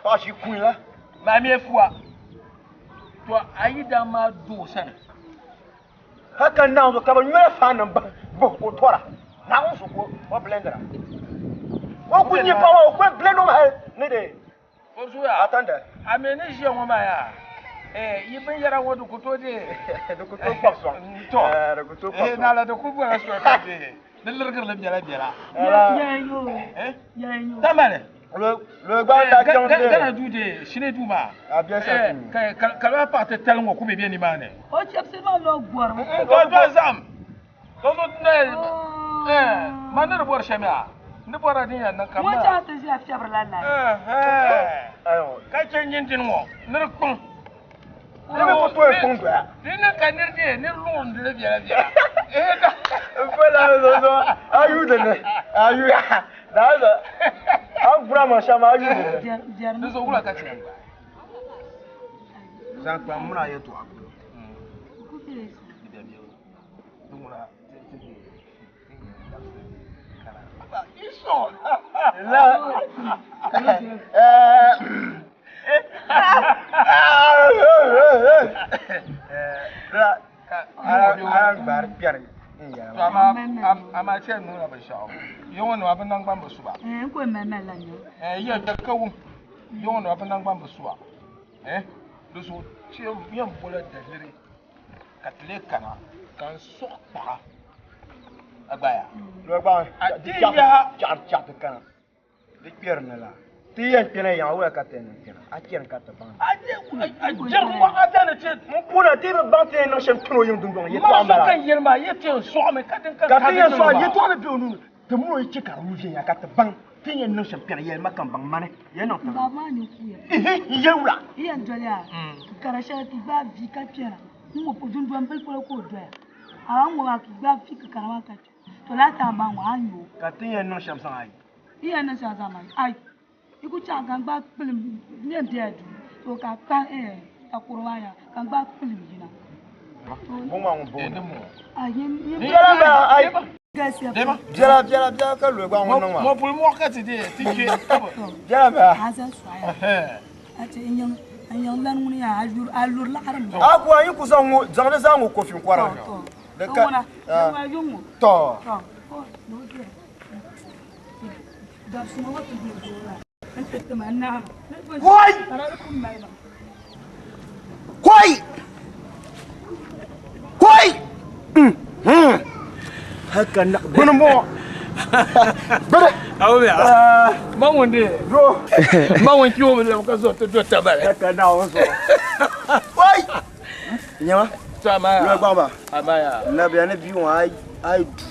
Paɣa shi kuyi la. Maami Efua. To a yi daa maa doo sani. Haka naawuni ka bi nyola faannim bahi ka o tɔra. Naawuni so ka o blendira. O ku nyɛ paɣa o ku blend o mi hali ni de. O zuya. Atanda. A mi ni ʒiya ŋɔ maa yaa. Yi binyɛra ŋɔ di ku tooi dee. Di ku tooi kpabi sɔŋ. To. Di ku tooi kpabi sɔŋ. Naala di ku bɔla soli ka dee. Di lirigiri li biɛla biɛla. Tamale. Lo gba n daa chaŋ dee. Gana duu dee shini duu maa. A bɛ sa duu. Ka paɣa ti tali ŋɔ ku be bɛ nimaani. O chɛbisi maa lɔ gɔrimi. To to zaɣim. To so ne ma ni di bɔri shɛm yaa. Ni bɔra din yɛn niŋ ka Ŋɔ chaŋ ti ʒiya fiɛbirila nayi. Ka chɛ nyindini ŋɔ ni di kpiŋ. Ni bi ku tooi kpiŋ doya. Di niŋ ka niri dee niri luɣindili biɛla biɛla. N fola zo a yu dinni a yu daa zo a gura ma shɛm a yu dinni. Di zuɣu wula ka ti yɛn gbaai. Zaŋ kpa muna yɛltɔɣa polo. La la ara gbaari kpɛri n yɛla maa. Amaa chɛ niŋla binshaɣu yiŋɔ nima bi naŋgban bi suba. N ko mali la nyɛ. Yɛ da ka wum yiŋɔ nima bi naŋgban bi suba. Di zuɣu yɛn bola daliri ka ti lee kana ka n sɔɣi kpaɣa a gbaya. Lo gba A ti yaha. chaɣari chaɣari kana di kpɛri ni la ti yɛn kpɛna yaŋa wula ka ti yɛn niŋ kpɛna a chɛni ka ti baŋ. A jɛri ŋɔ a dani ti. N puuna ti bi baŋ ti yɛn niŋ shɛm kpɛna o yiŋ dundoŋ yɛltɔɣa Maa n bala. so ka n yɛli maa yɛ ti yɛn sɔɣimi ka din ka Ka ti yɛn sɔɣi maa. yɛltɔɣa ni bɛ o nuu ni ti muni o yi chɛ ka di lu viɛnya ka ti baŋ ti yɛn niŋ shɛm kpɛna yɛli ma ka n baŋ mani yɛn niŋ ti Baba maa ni kuya. n yɛli wula. I yɛn doli a kara shɛli ti gbaai vi ka kpɛna n ŋɔ dundɔn bili polo ka o doya a ŋɔ maa ka gbaai vi ka kara maa ka kpɛ to laa time maa ŋɔ a ni o. Ka ti yɛn niŋ shɛm zaŋ ayi. I yɛn niŋ shɛm zaŋ ayi ayi i ku chaŋ ka n gbaai kpilim n yɛn bela duu to ka kpa takoro maa yaa ka n gbaai kpilim yina. Bo maa ŋun bo. Biɛla Biɛla baa ayi. Biɛla biɛla biɛla ka lo gba ŋun niŋ maa. Mɔpuli mɔɣu ka ti dee ti kpe. Biɛla baa. A zaŋ sɔɣi a ti n yiŋ lan ŋuni yaa a luri laɣiri mi. A ku a yi ku zaŋ ŋɔ zaŋ di zaŋ ŋɔ kofi n kɔra. Di To ka ŋuna ŋuna yuŋ ŋɔ. tɔ. To o ni o biɛri. Dabisuma ŋɔ ti bɛ doo la n ti tima n naama. Koi! Ka di ku mali ma. Koi! Koi! Haka na gbuni mo. Gbuni. Awo bɛ a. Ma ŋun de. Do. Ma ŋun kpi o bi lɛbi ka zo ti do tabali. Haka na o zo. Koi! Nyama. To amaya. Lo gba ba. Amaya. Na biya ni biyu ai ai du.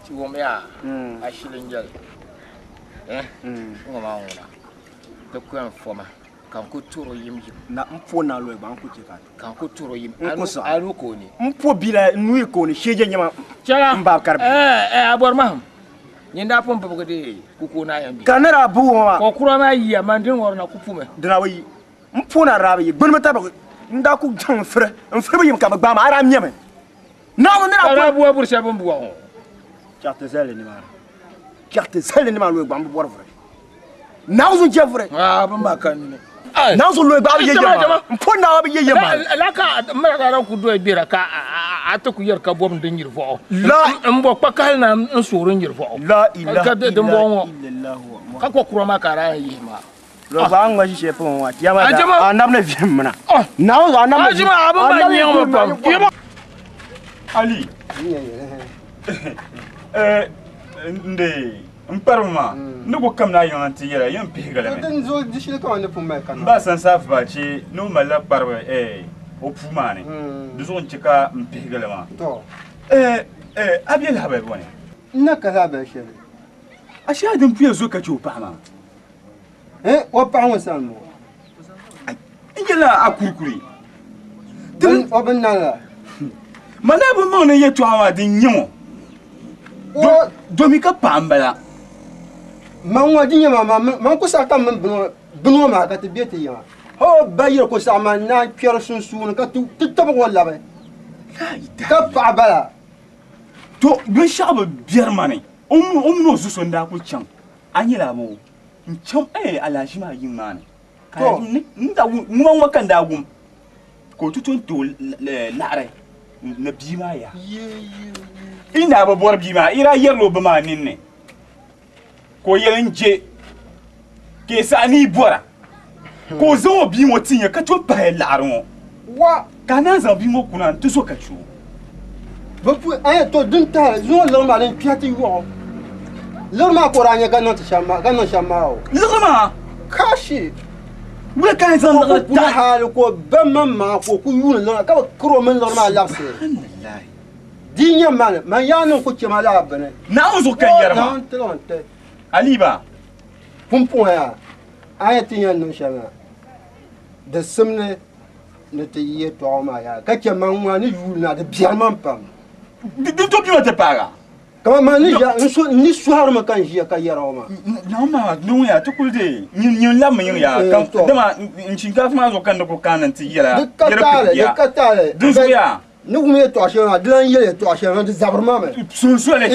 Ti wum yaa. A shili n jɛli. Ŋɔ maa ŋuna. Di ku yɛn foma ka n ku turi o yim yim. Na n po na lo gba n ku che ka. Ka n ku turi o yim. N ku saɣi. A nuu ka o ni. N po bila n nuu ka o ni sheje nyama. Chɛla. N baab karibi. A bɔri maham. Nyin daa pun bibigi di kukuo naa yɛn bi. Ka ni daa bu ŋɔ maa. Ka o kura maa yiya man din ŋɔri na ku pumi. Dina bi yi. N po na daa bi yi. Gbuni bi tabi n daa ku chaŋ n firi. N firi bi yim ka bi gbaai ma a daa mɛmi. Naawuni ni daa Ka daa bua buri shɛli bini bua ŋɔ. Chaɣ ti zali nimaani. Chaɣ ti zali nimaani lo gba n bi bɔri vuri. Naawuni zun chɛ vuri. Aa bin maa ka nini. Naawuni zun lo gba bi ye yɛm maa. N po Naawuni bi ye yɛm maa. La ka mara ka ku dɔyi gbera ka a ti ku yɛri ka bɔbi din nyiri vɔɣu n bɔ kpakahali na n soori nyiri vɔɣu ka din bɔŋɔ ŋɔ ka kɔ kura maa ka a daa yihi maa Lo ba ŋma shi shɛli pɔŋ ŋɔ tiya maa daa a nabina viɛm mina naawuni zuɣu a nabina Ajima a bi ma nyɛŋ pam Ali nde n kparimi maa ni ku kamina yiŋa nti yɛla yɛn pihigili mi n ba sansaafu ba che ni o malila kparibi o puu maa ni di zuɣu n che ka n pihigili maa a be lahabali bɔ ni n na ka lahabali shɛli a shee a din puya zo ka che o paɣa maa o paɣa ŋɔ sani ŋɔ n yɛla a kurikuri o bin nani la ma daa bi maŋ ni yɛltɔɣa maa din nyɛ ŋɔ domi ka paɣa n bala man ŋɔ di nyɛ ma man ku saɣa kam mini bini ŋɔ maa ka ti be ti yiŋa o ba yiri ku saɣa man naan kpɛri sunsuuni ka ti tibigi o labi ka paɣa bala to binshaɣu bi biɛri ma ni o mini o zuso n daa ku chaŋ a nyɛla bo n chaŋ alahachi maa yiŋ maa ni ŋuma ŋɔ ka n daa wum ka o ti tom ti o laɣari ni bia maa yaa i daa bi bɔri bia maa i daa yɛrila o ba maa ninni ka o yɛli n je ka i saɣa ni i bɔra ka o zaŋ o bia ŋɔ ti nya ka tom pahi laɣari ŋɔ ka a naan zaŋ bia ŋɔ kuna n ti zo ka che o to din tahali zuŋɔ liɣiri maa din kpɛhi ti yɔɣu liɣiri maa ka o daa nya ka niŋ shɛm maa o liɣiri maa kashi wula ka zaŋ liɣiri tahi hali ka o ba man maa ka o ku yuuni liɣiri ka bi kiri o mini liɣiri maa labisi di nyɛ mani man yaa niŋ ku chɛ ma laa bini Naawuni zuɣu ka n yɛri maa Aliba pumpɔŋɔ yaa a yɛn ti yɛn niŋ shɛm maa di simdi ni ti yɛltɔɣa maa yaa ka chɛ man ŋɔ ni yuuni na di biɛri man pam din to bia maa ti paaga kama man ni ʒiya n ni sɔhirimi ka n ʒiya ka yɛra o maa Naawuni maa ni ŋun yaa ti kuli de nyin labimi yiŋ yaa dama n shinkaafa maa zuɣu ka n di ku kaani n ti yɛla di ka taali di ka taali din zuɣu yaa ni wum yɛltɔɣa shɛli maa di lan yɛli yɛltɔɣa shɛli maa di zabiri maa mi sunsoli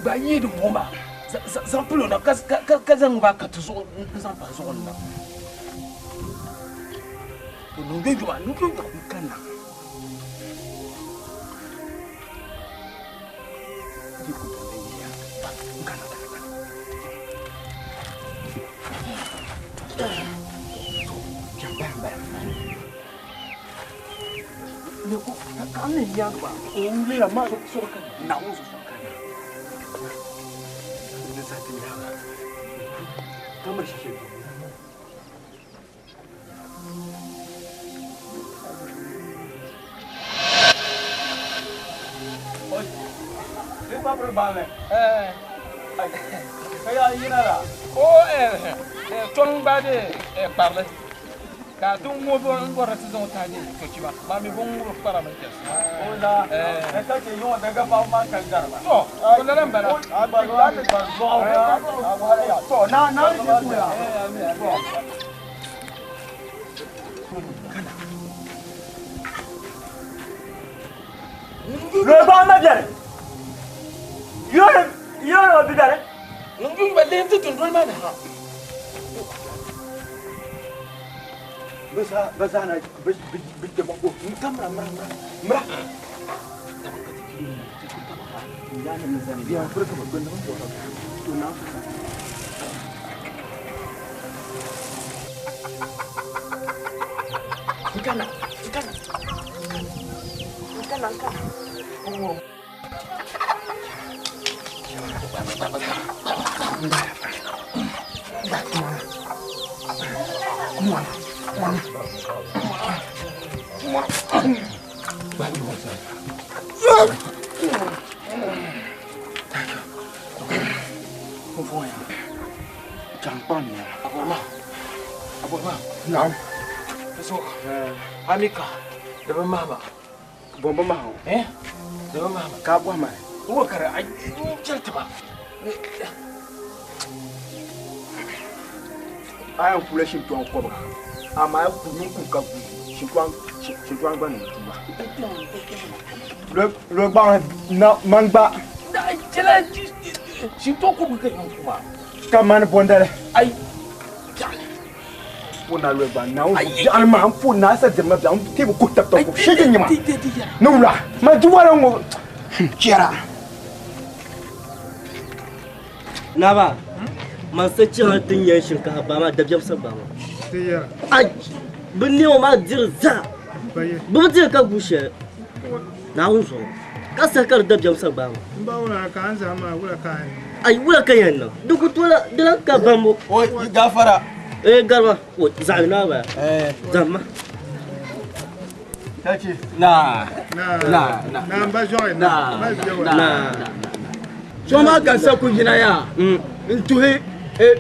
Gba yi di ŋɔ maa zaŋ pilo na ka zaŋ ba ka ti zuɣu n zaŋ pa zuɣu ni na to niŋ jɔjɔ niŋ jɔjɔ n kanna Di papiri gbaŋli. Ka yaa yina la. O tɔŋ gba de kparili ka ti ŋubi n bɔri ti zaŋ tahi de tochima maa mi bin ŋubi kpara mi chɛsi. O la ka chɛ yiŋɔ daga paɣaba maa ka gari ba. To o lala n bala. A gba a ti gba zuɣu. To na na ni ti kuya. Loyi gbaŋ ma biɛni. Yoori yoori o bi biɛni. Ŋun dun ba lee ti dundoli maa ni ha. Bɛ zaa bɛ zaa na bɛ bɛ bɛ bɛ bɔ n ka mira mira mira mira. Nkana, nkana, nkana, nkana. Naam. So, Amika, da ban mama. Bomba ma. Eh? Da ban mama. Ka bɔ ma. Wo kara ai jalta ba. A yɛn kula shintɔŋ kɔbiga amaa ku ni ku ka ku shintɔŋ shintɔŋ gba ni tuba. Lo gbaŋ na man gba. Da jala shintɔŋ kɔbiga ka yan kuma. Ka mani bɔndali. Ai. Po na lo gbaŋ na o biɛɣuni maa n po na sa diri ma biɛɣu n teebu kuhi tabi tabi ko shege nyima ni wula ma di wala ŋɔ chɛra. Naba, man sa chaŋ ti nya shinkafa ba maa dabiɛm sa ba maa. Ai, bɛ nɛma maa diri zaa. Bɛ bi diri ka gu shɛli. Naawuni zuɣu. Ka saha ka di dabiɛm sa gbaai ma. N ba wula ka an zahim maa wula ka a yɛn niŋ? Ai, wula ka yɛn niŋ? Di ku tooi la, di lan ka bambo. O, yi gafara. Eh, garima, o, zaɣ yini a baya. Zahim ma. Tachi. Na. Na. Na. Na. Na n ba zuɣu na. Na. Na. Na. So maa ka sa ku yina yaa n tuhi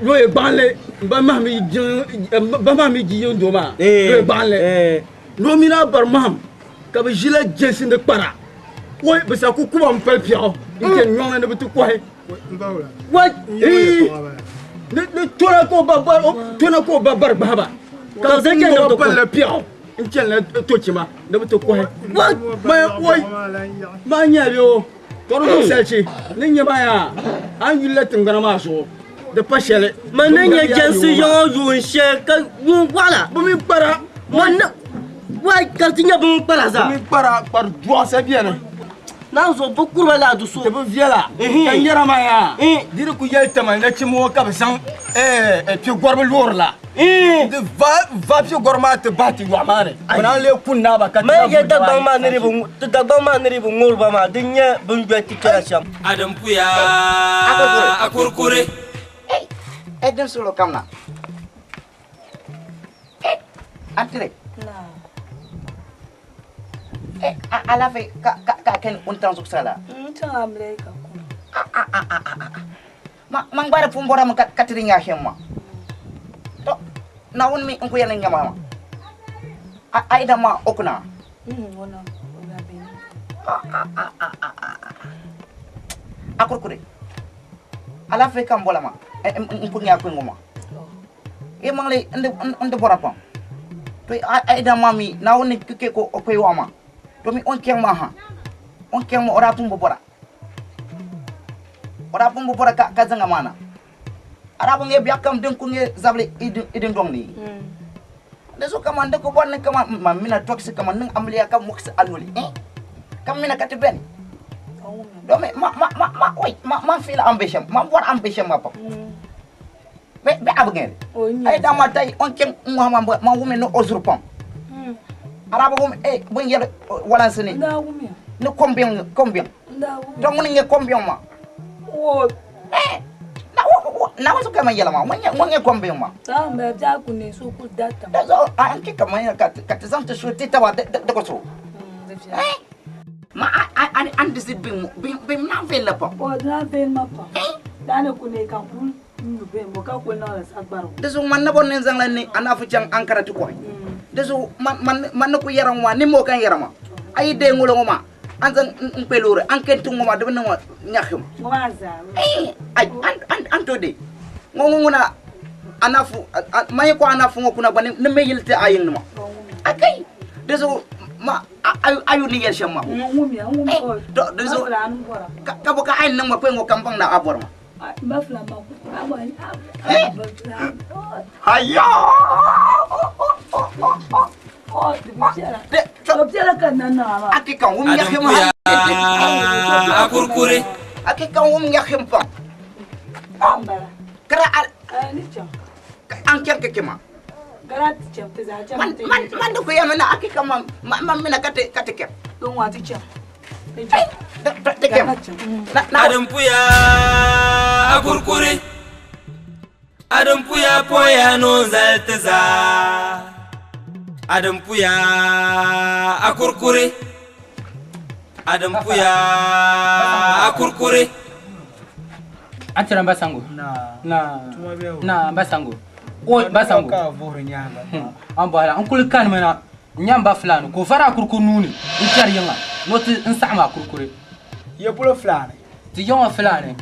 looyi gbaŋli n ba mahami ba mahami ji yiŋ doo maa looyi gbaŋli noo mini a bari maham ka bi ʒila jɛnsi ni kpara woi bi sa ku kuba n pali piɛɣu n chɛni nyɔŋ ni bi ti kɔhi wai ni tona ka o ba bari tona ka o ba bari gbahi ba ka bi zaŋ chɛni palila piɛɣu n chɛnila tochima ni bi ti kɔhi wai woi maa nyɛla o Tɔri zuɣu salichi ni nyɛ maa yaa, a ni yulila tiŋgbana maa zuɣu, di pa shɛli. Man ni nyɛ jɛnsi yiŋɔ yuun shɛli ka yuun waɣila. Bɛ mi kpara. Man ni wai ka di ti nyɛ bɛ mi kpara zaa. Bɛ mi kpara kpari dɔɣisa beni. Naan zuɣu bɛ kuriba laa di so. Di bi viɛla. Ka nyɛra maa yaa, di di ku yɛli Tamale nachimba ŋɔ ka bɛ zaŋ piɛgɔriba loori la. Di va piɛgɔriba maa ti bahi ti yɔɣu maa ni. Bɛ naan lee ku naai ba ka ti Mali na yɛ buri Dagbaŋ maa ni di bi ti Dagbaŋ maa ni di bi ŋuri ba maa, di nyɛ bɛ ni doli ti kpɛra shɛm. Adampuya akurkuri. Hey, dim solo kam na. Hey, antire. Hey, alafe ka ka ka ken untan zuksala. N chaŋ America kuna. Ma man gbara pun bɔra mi ka ti di nya shɛm ma. To, Naawuni mi n ku yɛli n nyama ma. A yi dama o kuna. Ŋuna o na bɛ ni. A kurukuri. Alaafee ka n bɔla ma n ku nya kpɛŋɔ ma. E maŋli n di bɔra pam. To a yi dama mi Naawuni ni ke ko o kpe wa ma. To mi o ni kpɛŋ maa ha. O ni kpɛŋ maa o daa pun bi bɔra. O daa pun bi bɔra ka zaŋ a maa na. A daa bi ŋme biɛɣu kam din ku ŋme zabili i dundɔŋ ni. Di zuɣu kaman di ku bɔri ni kaman man mina tɔgisi kaman niŋ amiliya ka muɣisi a noli, ka mina ka ti beni. Domi ma, ma, ma, ma, oi, ma, man fiila a ni be shɛm, man bɔri a ni be shɛm maa pam. Bɛ, bɛ a bi ŋme li. A yi daa ma tayi o ni chaŋ n-ŋɔhi man bɔ, man wumi ni o zuri pam. A daa bi wum, bɛ ni yɛli walansi ni, ni kombiɛŋ, kombiɛŋ. To ŋuni n-nyɛ kombiɛŋ maa? Naawuni so ka man yɛla maa, ŋun nyɛ kombiɛŋ maa. Dinzuɣu a ni chɛ ka man yɛli ka ti zaŋ ti suhu ti taba di ku so. Ma An di bim bim na vela pa. O na vel ma pa. Dane ku ne ka ku nyu be mo ka ku na la sagbaro. Desu man na bon ne zangla ni anafu chang ankara ti ko. Desu man man man ku yaram wa ni mo kan yarama. Ayi de ngolo ngoma. An zang mpelore an kentu ngoma de ne nyakhim. Ngoma za. Ay an an an to de. Ngongo ngona anafu maye ko anafu ngokuna ba ne me yilte ayin numa. Akai. Desu ma ayu ni yel shama. Ngumi ngumi o. Desu ka bo ka ayin nangma ko ngo kampang na abor ma. Ba fla ma ku. Abo Hayya. Oh, de biela ka na na ma. Akika wum nyakhim akurkure. Akika wum nyakhim pa. Ambara. Kara al ni cha. An ken kema. Gara ti cha te za cha. Man man man ko yamana akika man man mina kate kate kem. Don wa ti cha. Te kem. Adampuya akurkure. Adampuya poya no zaltaza. Adampuya akurkure. Adampuya akurkure. Atira mbasango. Na. Na mbasango. O mbasango. Ambala ankul kan mana nyamba fulani ko fara kurkur nuni nchar yanga noti nsama kurkure. Ye pulo fulani. Ti yanga fulani.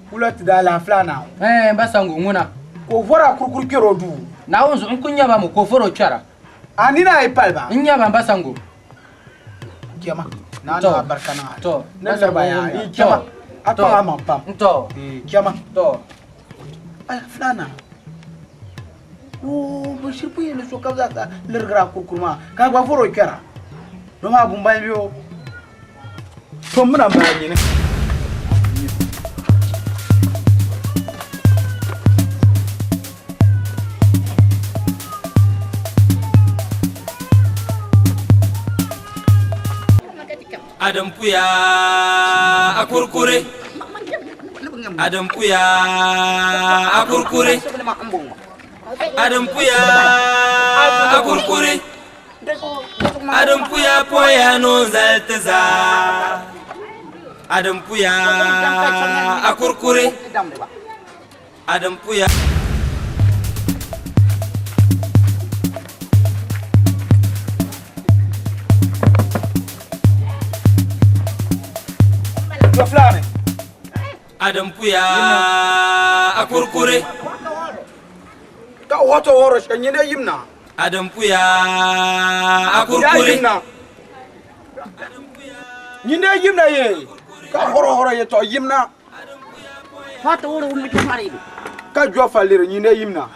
Pulo ti dala fulana. Eh mbasango nguna. Ko fara kurkur kero du. Na wonzo nkunya ba mu ko foro chara. Anina e palba. Nyaba mbasango. Kema. Na na barka na. To. Na ba ya. Kema. Apa ma pam. To. Kema. To. Ay fulana. O bashir puye ne so kabza ta lirgra kurkurma ka gba foro kera. No ma bumba biyo. To muna ba ni ne. Adampuya akurkure. Adampuya akurkure. Adampuya akurkure. Adampuya poya no zaltaza. Adampuya akurkure. Adampuya. Adampuya akurkure. Ka woto woro shanyine yimna. Adampuya akurkure. Yimna. Nyinde yimna ye. Ka horo horo ye to yimna. Woto woro wummi to faridu. Ka jo falire nyinde yimna.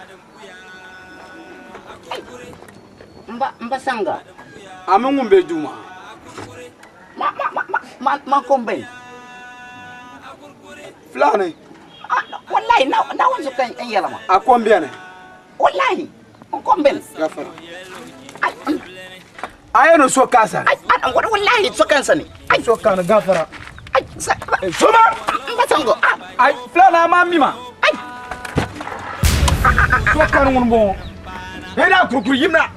Mba mba sanga. Amu ngumbe duma. Ma ma ma ma ma kombe. Fulani. Wallahi na na wanzo kan yalama. A combien? Wallahi, on combien? Gafara. Aye no so kasa. Ai wallahi so kansa ne. Ai so kana gafara. Ai soma mbasango. Ai fulani ma mima. Ai. So kan ngun bon. Heda kurkur yimna.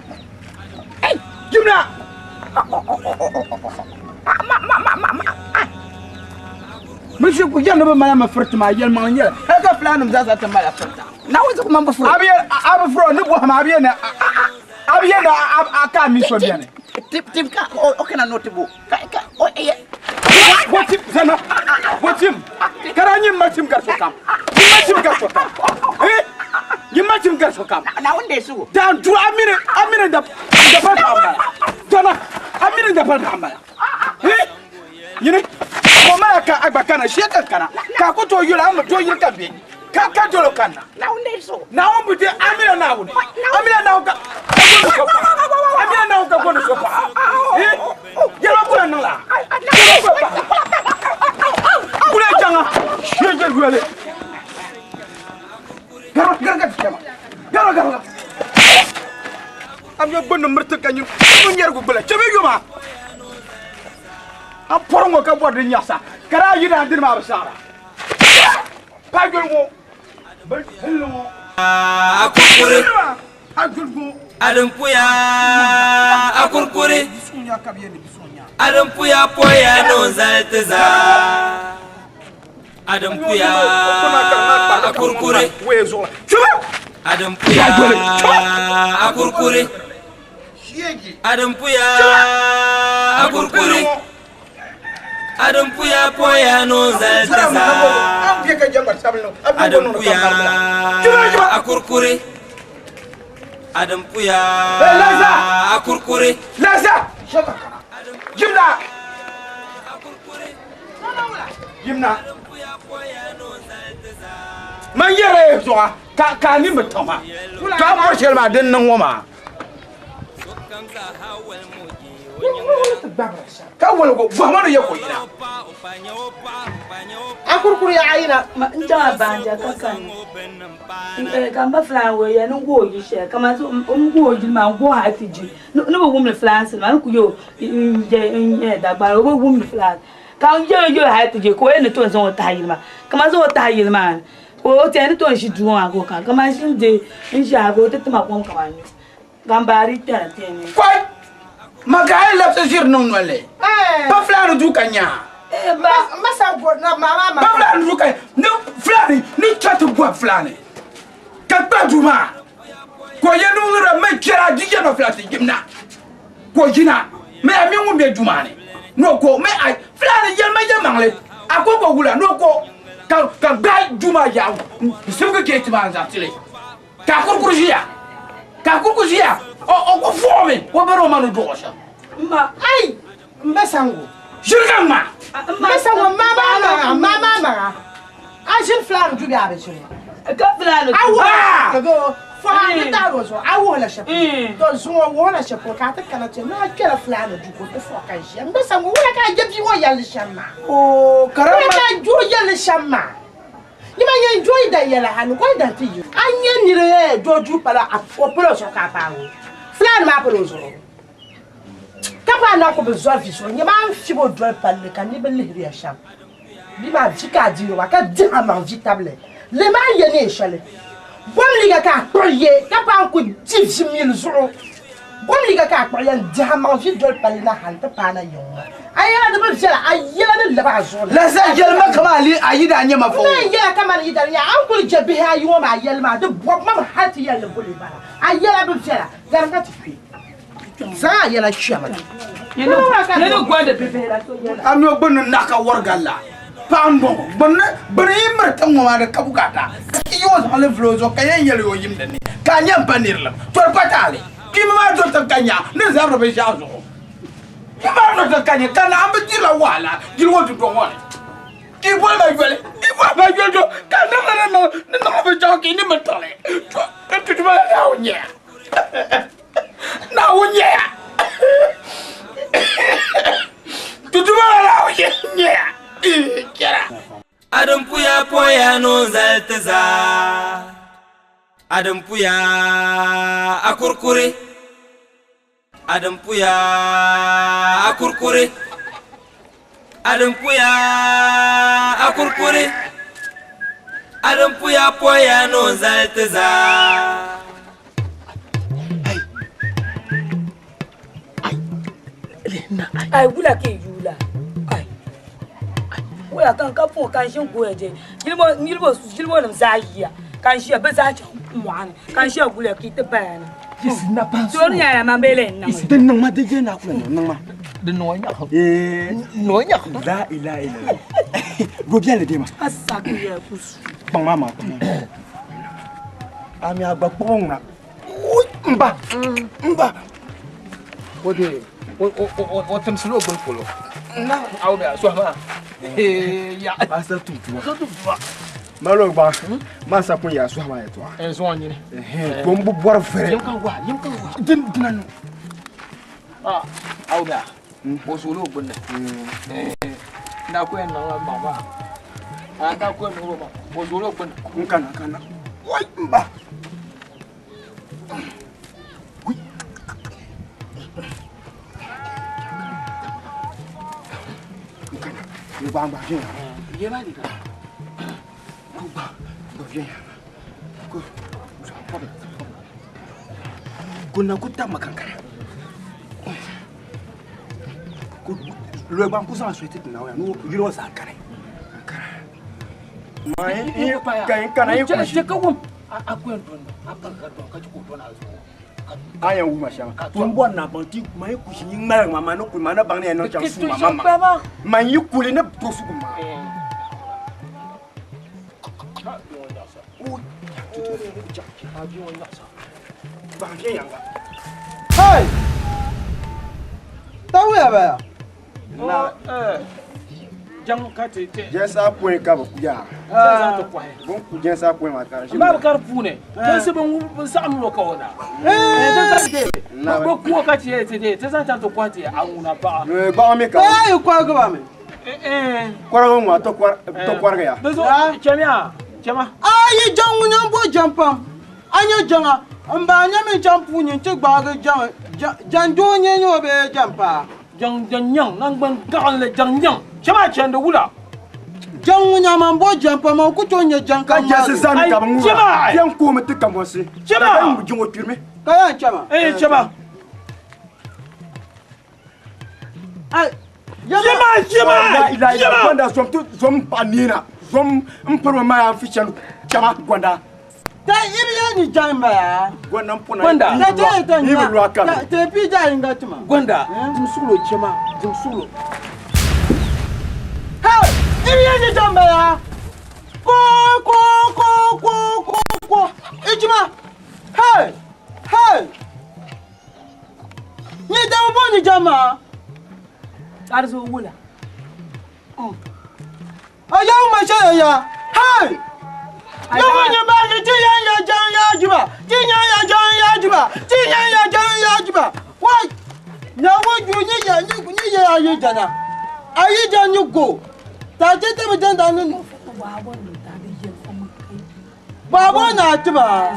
Ai yimna. Ma ma ma ma ma. Monsieur ku janna ba mala ma furta ma yel ma nyel. Haka fulani za za ta mala furta. Na wanzo kuma ba furo. Abiye abu furo ni bo ma abiye na abiye na aka mi so biye ne. Tip tip ka o kana notibu. Ka ka o e Botim zana. Botim. Kara nyi matim gar sokam. Nyi matim gar sokam. Eh? Nyi matim gar sokam. Na wonde su. Dan du amire amire da da pa ambala. Dana amire da pa ambala. Eh? Yini ko mala ka agba kana sheka kana. Ka ko to yula am to yul ka be. Ka ka dolo kana. Na wonde su. Na wonde amire na wonde. Amire na ka. Amire na ka gono sopa. Eh? Yelo ko na la. Yelo ko pa. Kule janga. Shege gule. Garo garo garo. Garo garo. Am yo bonno murta kanyu. Ko nyergo bula. Chebe yuma. Am porongo ka bodde nyasa. Kara yida dirma ba sara. Pa jolgo. Bal hello. Akurkure. Ajulgo. Adampuya akurkure. Bisunya kabiye ni bisunya. Adam puya poya no zali ti zaa. Adam puya akurkuri. Adam puya akurkuri. Adam puya akurkuri. Adam puya poya no zali ti zaa. Adam puya akurkuri. Adam puya akurkuri. Laza! Jimna! Jimna! Man yɛrɛ zuɣa ka ka ni mi tɔma to a bɔri shɛli maa din niŋ ŋɔ maa ka woligo bɔhima ni yɛ ko yina A kurukuru ya ayina. N chaŋ banja ka kani ka n ba filan wo ya ni n gooi yili shɛli kamani n gooi yili maa n gooi hali ti ji ni bi wumdi filaansi nima ni ku yo n yɛ Dagbani o bi wumdi filaansi ka n yɛlo yɛlo hali ti ji ka o yɛn ni tom zaŋ o tahi yili maa kamani zaŋ o tahi yili maa ni ka o tiɛhi ni tom ʒi duu maa ka o kana kamani ʒi n deei n ʒi ha ka o ti tima kom kamani nyu ka n baari kpɛra tiɛni. Kɔi ma ka a yi labisi ʒiri niŋ nolli pa filaani duu ka nyaa pa filaani duu ka ni filaani ni chɛ ti bɔbi filaani ka kpa duu maa ka o yɛ niŋ ra mɛ chɛra di yɛma filaani ti yimna ka o yina mɛ a mi ŋun bɛ duu maa ni ni o ko mɛ a filaani yɛlima yɛlimaŋli a ko ko wula ni o ko ka ka gbaai duu maa yaɣa n sibigi geeti maa n zaŋ tili ka a kurukuru ʒiya ka a kurukuru ʒiya o o ku fuɣimi o bari o ma ni duɣu shɛm. Ma ai n ba sango. Ʒiri ka ŋma. N ba sango ma ma maŋa ma ma maŋa a ʒiri filaani du bɛ a bi ʒiri. Ka filaani du. A wuhi ka go fɔha ni taɣiri o zuɣu a wuhi la shɛli polo to zuŋɔ wuhi la shɛli polo ka a ti kana ti ni a kpɛla filaani du ka o ti fɔɣi ka ʒiya n ba sango wula ka a je bia ŋɔ yɛlli shɛm maa. Wula ka a je o yɛlli shɛm maa. Ni ma nyɛ doo da yɛla ha ni koli da ti yi. A nyɛ niri ɛ doo duu pala a o pala o zuɣu ka a paagi o. Fulani maa pala o zuɣu. Ka paai na ku bi zɔri vi zuɣu nyɛ maa n fibi o doli palli ka niriba lihiri ya shɛm. Bia maa vi ka a diri wa ka dihi a maŋ vi tabili. Lihi maa n yɛ neen shɛli. Bom liiga ka a kpuɣi ye ka paai n ku di vi mili zuɣu. Bom liiga ka a kpuɣi ye n dihi a maŋ vi doli palli na hal nti paai na yiŋ ŋɔ. A yɛla di bi viɛla, a yɛla ni lab a zuɣu ni. Lasa yɛlima kaman a yidana nyɛ ma fo. N naan yɛla kaman yidana nyɛ a ni kul je bihi ayi ŋɔ maa yɛli maa, di bɔb ma mi hal ti yɛli ni boli bala. A yɛla bi viɛla, garim ka ti kpe. Zaŋ a yɛla kpɛmi na. A mi o gbunni naɣ ka wɔri galli paɣa m-bɔŋɔ. Gbunni gbuni yi miri tiŋ ŋɔ maa di ka bukaata. Ka yi o zaŋ li vuli o zuɣu ka yɛn yɛli o yim dinni ka a nya m-pa nirilim. To di pa taali. Kpiimba maa doli tiŋ ka nya ni zabiri binshɛɣu zuɣu. Kpiimba maa doli tiŋ ka nya ka naɣim bi dirila wahala yili ŋɔ dundɔŋ ŋɔ ni. Ka yi boli ma yoli, yi boli ma yoli to ka niŋli ni niŋ ni niŋli binshɛɣu ka yi ni mi tiŋli. To n tutuma la Naawuni nyɛya. Naawuni nyɛya. Tutuma la Naawuni nyɛya. Chɛra. Adam puya poya no zali ti zaa. Adam puya a kurkuri. Adam puya a kurkuri. Adam puya a kurkuri. Adam puya poya no zali ti zaa. Ai wula ka yi yuula ai wula ka n ka puhi ka n ʒini goya je yilibo nim zaa yiya ka n ʒiya bi zaa chaŋ mɔɣuni ka n ʒiya guliya ka yi ti baya na toori nyɛla man bee lee niŋ din niŋ ma di je na kula niŋ ma din niŋ o nyaɣa niŋ o nyaɣa la ilaha illallah go biɛli di ma a saki ya ku su kpaŋ maa maa kpaŋ a mi a gba kpuɣi ŋuna mba mba o de o o o o timsila o gbuni polo na awo bɛ a sɔhi maa ya asa tum tuma so tum tuma malo gba ma sa kun ya sɔhi maa yɛltɔɣa n sɔŋ nyini ko n bi bɔri viri yim ka wa yim ka wa din dina no ah awo bɛ a o suuli o gbunni na ko yɛn niŋ la maŋ maa a na ko yɛn niŋ o ma o suuli o gbunni n kana kana wai mba n gba gba viɛnyɛla ye maa liiga ko gba gba viɛnyɛla ko ko na ku tabimi kankara. Lɔi gba n-ku zaŋ a soli ti ti Naawuni ni o yili o zaa kani. Ka yi kuli Chɛ ka wum a ku yɛn dɔni a pahi ka dɔni ka chɛ ka o dɔni a zuɣu. A yɛn wum a shɛm. To n bɔri ni a baŋ ti man yi kuli yi ŋmaligi ma man ni kuli man ni baŋ ni yɛn niŋ shɛm suui ma man ma. Man yi kuli ni to sugu ma. Hey! Tawiya baya. Na. Jaŋ ka ti ti. Jɛnsa pɔi ka bi kuya. Jɛnsa ti kɔhi. Bun ku jɛnsa pɔi maa ka di. Maa bi ka di puuni. Jɛnsi bin saɣim lo ka o na. Bi kuo ka ti yɛ ti ti zaŋ chaŋ ti kɔhi ti a ŋuna paɣa. Gbaɣa mi ka. Ee yi kɔrigi ba mi. Kɔrigi ŋɔ to kɔrigi ya. Di zuɣu chɛmiya chɛma. A yi jaŋ ŋun yɛn bo jɛm pam a nyɛ jaŋa n ba nyɛ mi jaŋ puuni n ti gbaagi jaŋ jaŋ doo nyɛ nyɛ o bee jaŋ paa. Jaŋ jaŋ nyaŋ naŋgban gaɣinli jaŋ nyaŋ chɛma chɛndi wula. Jaŋ ŋun nyɛ man bo jɛm pam o ku tooi nyɛ jaŋ ka kam jɛnsi zaa mi ka bi ŋuna Chɛma! Yɛn koomi ti kambɔnsi. Chɛma! Ka bɛn jaŋ o kpirimi. Ka yan chɛma. Ee chɛma. Ai Chɛma chɛma chɛma. Gonda zom ti zom paɣa neena zom n piri ma yaa fi chɛni chɛma gonda. Ta ibi ya ni jaŋ baya. Gonda n pɔna. Gonda. Ta jɛ ta Ni bi lɔa nya. kam. Ta pi ja yinga tima. Gonda dim sugulo chɛma dim sugulo. Hey! Ibi ya ni jaŋ baya. Ko ko ko ko ko ko. Ijima. Hey! Hey! Ni jaŋ bo ni jaŋ maa. Arzo wula. A yaw ma shɛya ya. Hey! Yaw ni ba ni ti yan ya jaŋ ya jiba. Ti yan ya jaŋ ya jiba. Ti yan ya jaŋ ya jiba. Wai! Nya wo ju ni ya ni ni ya yi jana. A yi jan ni go. Ta je te bi jan da ni. Babo na tiba.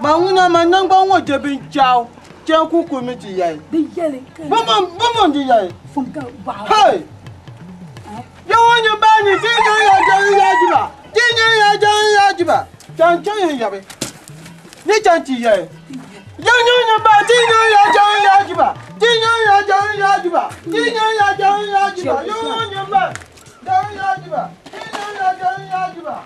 Ma ŋuna ma nangban ŋɔ je bin chaw. Chen ku ku mi ti yai. Bumum bumum di yai. Hey! Yawo ni ba ni ti yan ya jaŋ ya jiba. Ti yan ya jaŋ ya jiba. Chan chan yin yabi. Ni chan ti yai. Yawo ni ba ti yan ya jaŋ ya jiba. Ti yan ya jaŋ ya jiba. Ti yan ya jaŋ ya jiba. Yawo ni ba jaŋ ya jiba. Ti yan ya jaŋ ya jiba.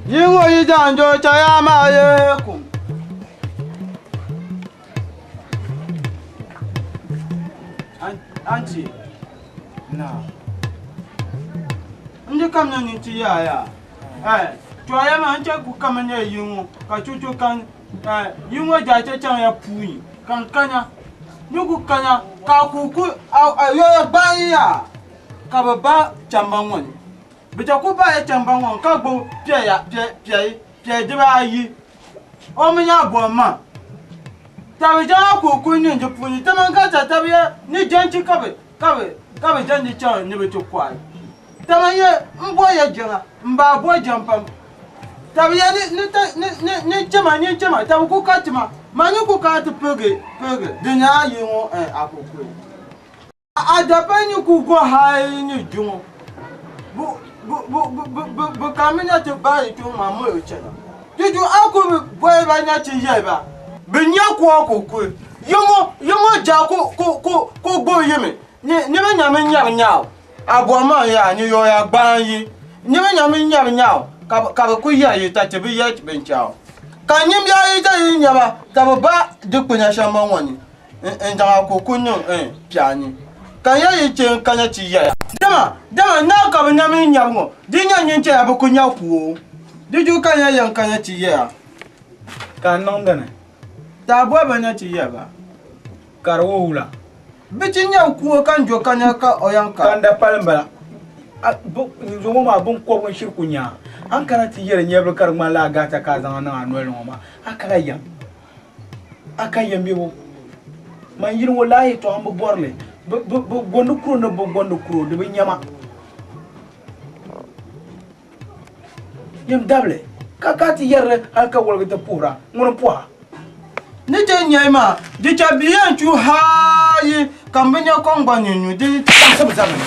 Yingo yi janjo chaya ma ye kum. Auntie. Na. Ndi kam na ni ti ya ya. Eh, chaya ma nche ku kam nye yingo ka chuchu kan eh yingo ja che chan ya puyi kan kanya. Nyuku kanya ka ku ku a yo ba ya. Ka ba ba chamba ngon. Bi cha ku ba ya chamba ngon ka gbo pie ya pie pie pie di ba yi. O mi nya bo ma. Ta bi ja ku ku ni ndi puyi ta man ka ta ta bi ya ni jenchi ka bi ka bi ka bi jan di cha ni bi ti kwai. Ta man ye mbo ya jenga mba bo jampam. Ta bi ya ni ni ta ni ni ni chema ni chema ta ku ka tima ma ni ku ka ti pege pege di nya yi ngo eh akoko. A da pa ni ku go hai ni jungo. Bu bu bu bu bu bu ka mi nya ti ba yi tu ma mo yo chena. Juju a ku bi boy ba nya ti ye ba. Bi nya ku akoko. Yongo yongo ja ku ku ku ku go yi mi. Ni ni bi nya mi nya nya. A bo ma ya ni yo ya gban yi. Ni bi nya mi nya nya ka ka bi ku ya yi ta ti bi ye bin chao. Ka nyim ya yi ta yi nya ba ta bi ba di kunya shamba ngoni. N daŋa ku ku niŋ pia ni. Ka ya yi che n kanya ti yɛya. Dama dama na ka bi nya mi nyabu ŋɔ di nya nyin che ya bi ku nya ku o. Di ju ka ya yɛn kanya ti yɛya. Ka n niŋ dini. Ta bɔ bi nya ti yɛ ba. Ka di wo wula. Bi ti nya ku o ka n jo kanya ka o yan ka. Ka n da pali n bala. Zuŋɔ maa bin kɔbigu n shiri ku nya. An kana ti yɛli nyɛbili ka di ŋmanila a gata ka a zaŋ niŋ a noli ŋɔ maa. A kala yɛm. A ka yɛm bebo. Man yili ŋɔ laa yɛltɔɣa n bi bɔrili. Bi gondi kuro ni bi gondi kuro di bi nyɛma. Yɛm dabili ka ka ti yɛrili hali ka woligi ti puhira ŋuni n puha. Ni che nyɛi maa di cha biya n chu haayi ka n bi nya kom gba ni nyu di taɣisibu zabili.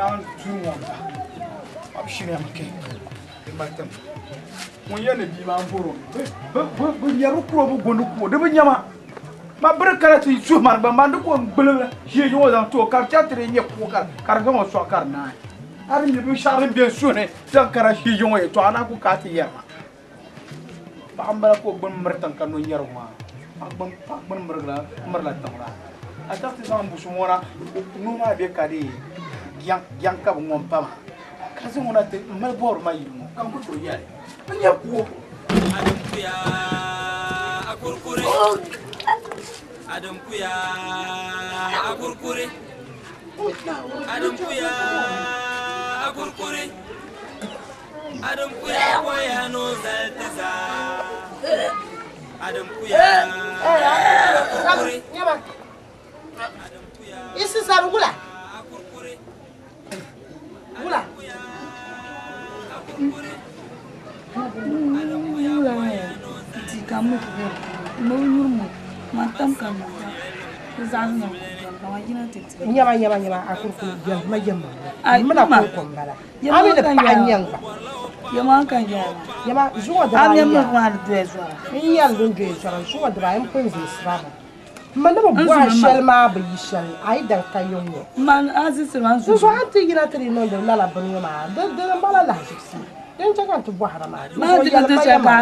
Naan duri ŋɔ ba. A bi shiri mi ke. Di mali tim. Ŋun yɛn ni bia maa n bɔro. Bi nyɛri kuro bi gondi kuo di bi nyɛma. Ma biri kana ti suhi mani gba man di ko n gbili ʒiɛ ŋɔ zaŋ ti o ka di chɛ ti di nyɛ kuo ka di zaŋ o sɔɣi ka di naai. A di mi binshɛɣu din bɛ n suhu ni zaŋ kana ʒiɛ ŋɔ yɛltɔɣa na ku ka ti yɛri ma. Paɣa n bala ka o gbuni miri tiŋ ka no nyɛri ŋɔ maa. Paɣa gbuni mirila tiŋ la. A chaŋ ti zaŋ busu ŋɔ na nuu maa bɛ ka dee gɛŋ ka bi ŋɔ n pa maa ka zaŋ o na ti mali bɔbiri ma yili ŋɔ ka n ku tooi yɛli n nyɛ kuo. Isi sabu wula. Wula. Wula ti ka mo mo nyuri mo ma tam ka mo zaɣ niŋ ka ma yina ti ti. Nyama nyama nyama akurukuru jɛm ma jɛm ma. Mina ko ko n bala. A mi ni paɣa nyɛŋ gba. Yɛma ka yɛma. Yɛma zuŋɔ dibaa A ayi. mi mi maa di doya zɔra. N yɛli din doya zɔra zuŋɔ dibaa ayi n pun zimsira ba. Ma ni bi bɔhi shɛli maa bi yi shɛli a yi daŋ ka yiŋ ŋɔ. Man a zisiri maa Di zuɣu a ni ti yina ti di niŋdi lala bini ŋɔ maa di di malila lahiʒibisi. Din chɛ ka n ti bɔhira maa. Di Maa zuɣu di yɛli ti ma shɛli yɛma.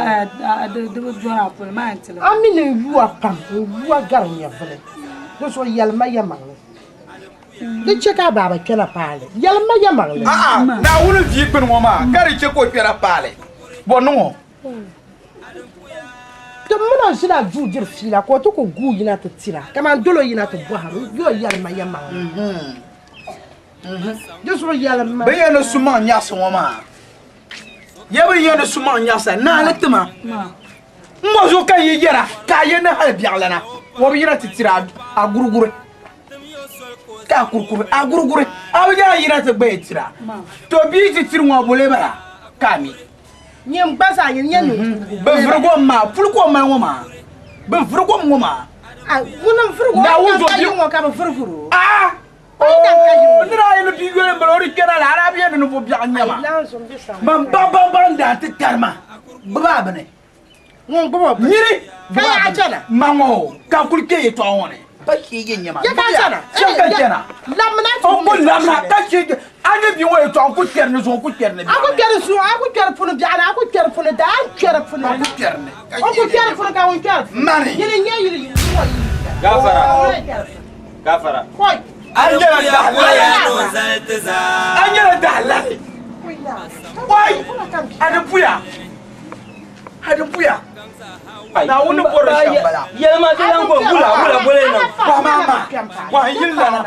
ka di bi dɔra a polo maa yɛn tiligi. A mi ni n yuwa pam n yuwa gari nyɛvili. Di zuɣu yɛli ma yɛmaŋli. Di chɛ ka a baaba kpɛna paali. Yɛli ma yɛmaŋli. A'a, Naawuni vii gbuni ŋɔ maa ka di chɛ ka o kpɛna paali. Bɔ niŋ o? Ti min o ʒila duu diri fiila ka o ti ku guui yina ti tira kaman dolo yina ti bɔhiri o yo yɛli ma yɛmaŋli. Di zuɣu yɛli ma. Bɛ yɛn ni su maŋ nyaɣisi ŋɔ maa, ya bi yɛn ni su maŋ nyaɣisa naali ti ma. N ŋɔ zuɣu ka yi yɛra ka a yɛn ni hali biɛɣulana o bi yina ti tiri a guriguri. Ka a kurikuri a guriguri a bi yɛn yina ti gbaya tira. To bia ti tiri ŋɔ bole bala ka a mi. Nyin gba zaa nyin nyɛ ninkurugu. Bɛ virigi o maa, puli ka o mali ŋɔ maa. Bɛ virigi o ŋɔ maa. A ŋuni n virigi o, Naawuni o zo ka bi yi ŋɔ ka bɛ virigiri o. Aa! O yi dan ka yi ŋɔ. Nira yi ni bia yoli m-bala o di kpɛra la, a daa bi yɛn ni ninvuɣ biɛɣu n-nyɛ ma. Man baŋ baŋ baŋ n-daa ti tari ma, gbubi a bini. Ŋun gbubi o bini. Nyini! Ka yaɣa chana. Ma ŋɔ ka n kuli kpe yɛtɔɣa ŋɔ ni. Pa shee yɛn nyɛ ma. Ya ka chana. Shɛm ka chana. Lamina ti O ku lamina ka shee a ni bia ŋɔ yɛtɔɣa n ku kpɛri ni zuɣu n ku kpɛri ni A ku kpɛri zuɣu, a ku kpɛri puni biɛɣu ni, a ku kpɛri puni daa, a kpɛri puni. A ku kpɛri ni. O ku kpɛri puni ka ŋun kpɛri puni. Mani. Yili n-nyɛ yili yili ŋɔ yili. Gafara. Gafara. Kɔi. A nyɛla dahalali. A nyɛla dahalali. Wai! A di puya. A di puya. Naawuni ni bɔri shɛm bala. Yɛlima ti lan go gula gula gole niŋ. Bɔhi maa ma. Bɔhi yili lana.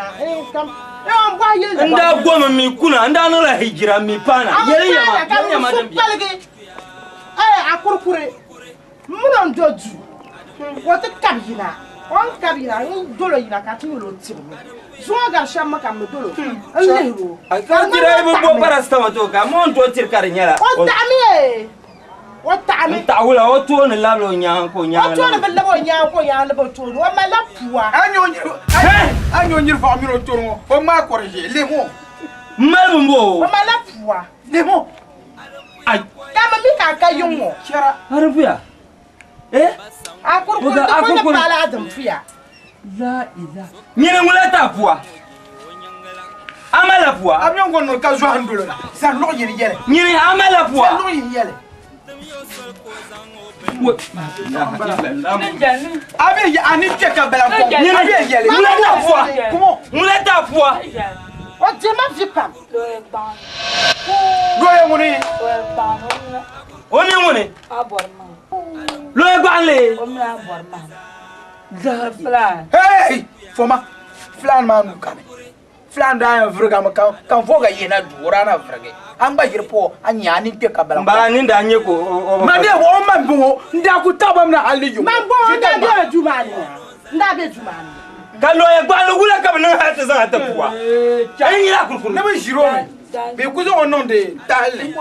N daa gomi mi kuna n daa niŋla hijira mi paana. Yɛli yɛma yɛli yɛma din bɛ. A kurikuri muna n do duu o ti kabi yina o ni kabi yina n dolo yina ka ti nyɛla o tibimi zuŋɔ gari shɛm mi ka mi dolo n lihiri o. Ka tira yi bi bo paracetamol ti o ka mo n tooi tiri ka di nyɛla. O taɣimi ee. O taɣimi. N taɣi wula o tooni labila o nyaanga ka o nyaanga O tooni bi labi o nyaanga ka o nyaanga labi o tooni. O malila pua. A nya o nyiri vaɣu mini o tooni ŋɔ, o ŋmaai kɔri ʒee, lihim o. M mali bimbo o. O malila pua. Lihim o. Ai. Ka mi mi ka a ka yiŋ ŋɔ. Chɛra. A di puya. Eh? A kurikuri di kuli ni paali a din puya. La ilaha. Nyini ŋula ta pua. A malila pua. A mi ŋɔ niŋ ka zɔhi n dolo la. Zan luɣ yini yɛli. Nyini a malila pua. Zan luɣ yini yɛli. A bɛ a ni kpɛ ka bala kɔŋ. Nyini A bɛ yɛli. ŋula ta pua. Ŋula ta pua. O dima vi pam. Lɔya ŋuni. O mi ŋuni. Lɔya gbaɣinli. Hey! Foma, filan maa nuu kani. Filan daa yɛn virigami ka n vooi ka yihina duu o daa na virigi. A ni gba ʒiri po a nya a ni kpe ka bala. N bala ni daa nyɛ ka o Ma de o man bɔŋɔ n daa ku taɣi ba mi na hali ni yuŋ. Man bɔŋɔ n daa bela duu maa ni yaa. N daa be duu maa ni. Ka lɔya gbaɣinli wula ka bɛ niŋ hali ti zaŋ a ti pua. A yi nyɛla kurikuri. Ni bɛ ʒiri o mi. Bɛ ku zaŋ o niŋdi tahili ni.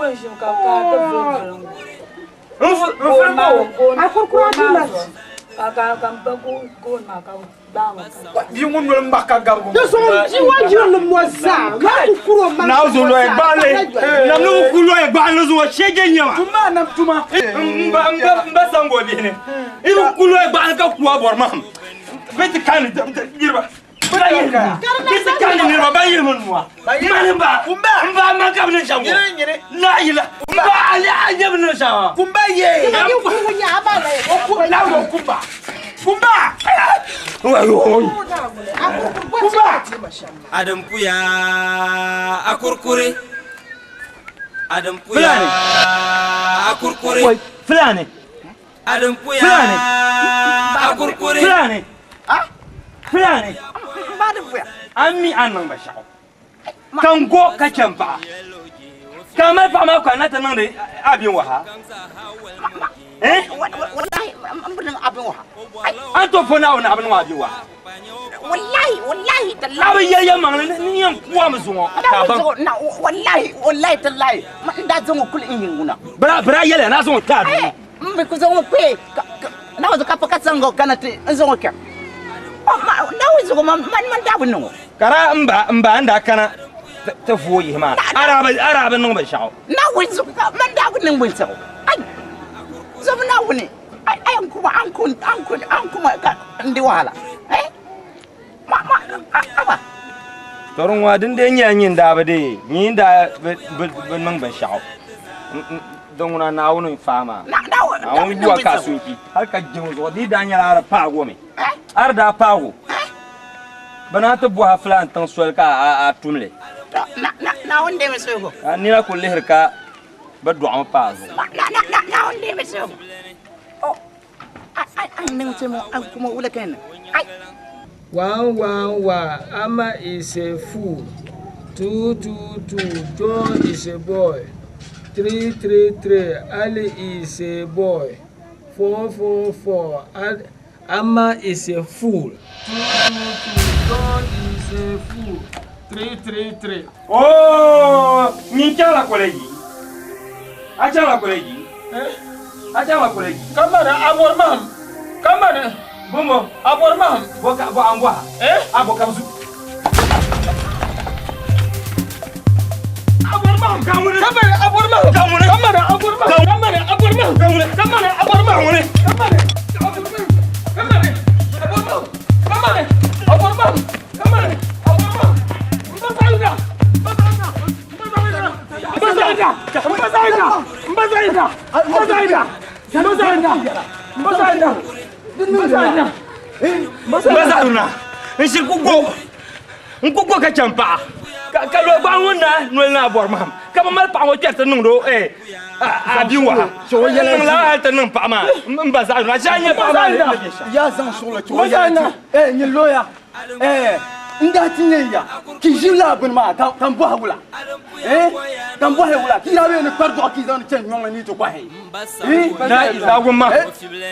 N vuri bo. A kurikuri a duu maa. Bia ŋun noli ŋmahi ka gabigu. Di zuɣu bia ŋɔ yirilim ŋɔ zaa maa ku kuri o maŋ Naw zo loya gbaɣali nam ni ku loya gbaɣali zuŋɔ shege nyɛma. Tuma nam tuma. N ba n ba n ba sango bihi ni. I bi ku loya gbaɣali ka kuwa bɔri maham. Bɛ ti kani niriba. Bɛ ti kani niriba ban yihimi nua. Mani n ba n ba man ka bi niŋ shɛm ŋɔ. La yila n ba a nyɛ bi niŋ shɛm maa. Kumba ye. Kumba. Kumba. Kumba. Adam puya akurkuri. Adam puya akurkuri. Fulani. Adam puya Fulani. akurkuri. Fulani. Fulani. An mi an niŋ binshɛɣu ka n go ka chɛ n paɣa ka a mali paɣa maa ka na ti niŋdi a bin waha Wallahi n bi niŋ abin waha. An to fo Naawuni a bi niŋ a bin waha. Wallahi wallahi tallahi. A bi yɛli yɛlimaŋli ni yɛn kuami zuŋɔ ka a baŋ. Wallahi wallahi tallahi n daa zaŋ o kuli n yiŋ ŋuna. Bira bira yɛliya ni a zaŋ o kpɛ a duu. N bi ku zaŋ o kpɛ Naawuni ka pa ka zaŋ o kana ti n zaŋ o kpɛ. Naawuni zuɣu man man daa bi niŋ o. Kara n ba n ba n daa kana ti vooi yihi maa a daa bi niŋ binshɛɣu. Naawuni zuɣu man daa bi niŋ binshɛɣu. Ai zomi Naawuni ai ai n kuma an kun an kun an kuma ka n di wahala. Eh ma ma aba. To di ŋɔ din dee nyɛla nyin daa bi dee nyin daa bi niŋ binshɛɣu din ŋuna Naawuni n faai maa. Naawuni yuwa ka a sunki hali ka jiŋ zuɣu di daa nyɛla a di paagi o mi a di daa paagi o. Bɛ naan ti bɔhi a filaan tiŋ soli ka a tum li. Naawuni deemi suhigu. Ka a nina kul lihiri ka bɛ dɔɣimi pa a zuɣu. Naawuni deemi suhigu. A niŋ ti mo a kuma wula ka niŋ. 1 1 1 Ama is a fool. 2 2 2 John is a boy. 3 3 3 Ali is a boy. 4 4 4 Ama is a fool. 2 2 2 John is a fool. 3 3 3 Oh, nyin chaŋla koleji. A chaŋla koleji. A chaŋla koleji. Kamara a bɔri mahim. Kamara. Bumbo. A bɔri mahim. Bɔ ka bɔ an bɔha. A bɔ ka bi zu. A bɔri mahim. Kamara. Kamara a bɔri mahim. Kamara. Kamara a bɔri mahim. Kamara a bɔri mahim. Kamara. Kamara a bɔri mahim. Kamara. Kamara a bɔri mahim. Kamara a bɔri mahim. Kamara a bɔri mahim. Kamara a bɔri mahim. Mbazaida. Mbazaida. Mbazaida. Mbazaida. Mbazaida. Mbazaida. Mbazaida. N shiri ku go. N ku go ka chɛ n paɣa. Ka lo gbaɣa ŋun na noli ni a bɔri mahim. Ka bi mali paɣa ŋɔ kpɛri ti niŋdi o a bin waha. N niŋla hali ti niŋ paɣa maa n ba zaɣa yuna. Ʒia nyɛ paɣa maa ni bɛ shɛm. Ya zaŋ suɣulo chɛ o yɛla ti. Nyin looya. N daa ti nyɛ ya ki ʒi laa bini maa ka n bɔhi wula. Ka n bɔhi wula ki yaa bɛ ni kpari dɔɣu ki zaŋ chani nyɔŋ ni ti kɔhi. Na wumma.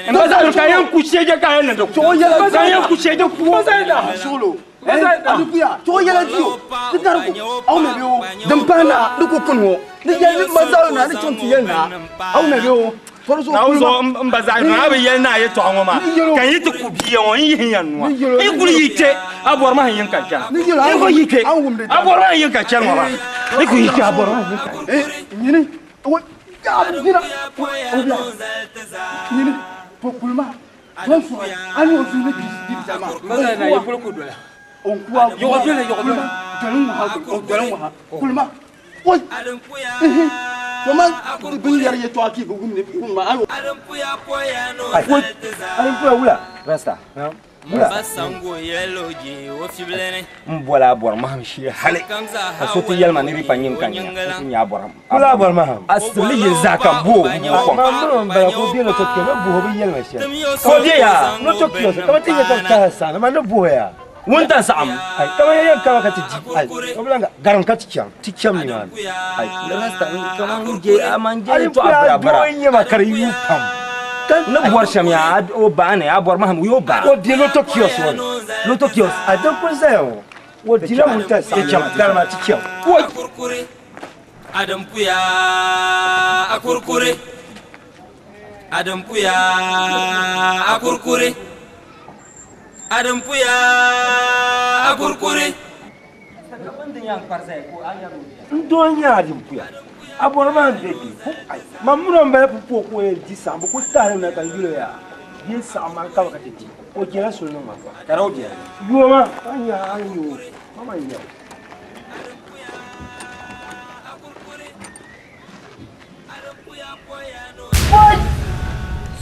N ba zaɣa ka yɛn ku sheje ka yɛn niŋdi ku. Ka yɛn ku sheje ku. Suɣulo. Adukuya chɛ o yɛla di o di darigu aw na bɛ o din pahi na di ku kuni ŋɔ ni yɛli ni ma zaɣa na ni chaŋ ti yɛli na aw na bɛ o. Naawuni zuɣu n ba zaɣa yuna a bi yɛli ni a yɛltɔɣa ŋɔ maa ka n yi ti ku bia ŋɔ n yihi ya nua i kuli yi kpe a bɔri ma n yin ka chana i ku yi kpe a bɔri ma n yin ka chani ŋɔ maa i ku yi kpe a bɔri ma n yin ka nyini o ya bina o bila nyini kulima ton sɔrɔ an y'o fi ni bi jama o kuwa yɔgɔ dole yɔgɔ dole dɔlin waha o dɔlin waha kulima o toma bin yɛrɛ yɛltɔɣa ki bi wumdi wumma ayo Ayi wula rasta wula n bɔla a bɔri maham shee hali ka so ti yɛlima ni di pa nyin ka nya n ti nya a bɔri Wula a bɔri maham a sirili yili zaa ka n bo n bo kom Ma mini n bala ka o be loto kpe ma buhi o bi yɛlima shɛli ka o be yaa loto kiosk kama ti nyɛ ka bi tahi saani ma ni buhi ya wuntaŋ saɣim ai kama ya yɛn kama ka ti di ai o bi lahi garim ka ti chaŋ ti cham nimaani ai rasta kaman je aman je Ayi tɔɣa pula bira bira doo n nyɛ ma ka di yuui pam ni bɔri shɛm yaa o baa ni a bɔri maham o baa o be loto kiosk ŋɔ ni loto kiosk a din kuli zaya ŋɔ o dila wuntaŋ saɣim Ti cham. garima ti cham Akurkuri. Adam puya akurkuri. Adam puya akurkuri. Adimpuya akurkuri. N doo n-nyɛ Adimpuya. A bɔri maa m-be bɛ? Man mini o m-bala pupuo ka o yɛn di saɣim bɛ kuli tahili mi na ka n yuli o yaa bɛ saɣim maa ka bɛ ka ti di. O chɛla suli niŋ ma gba. Ka di o biɛla? Yuo maa, a ni nya a ni nya o, ma man nya o.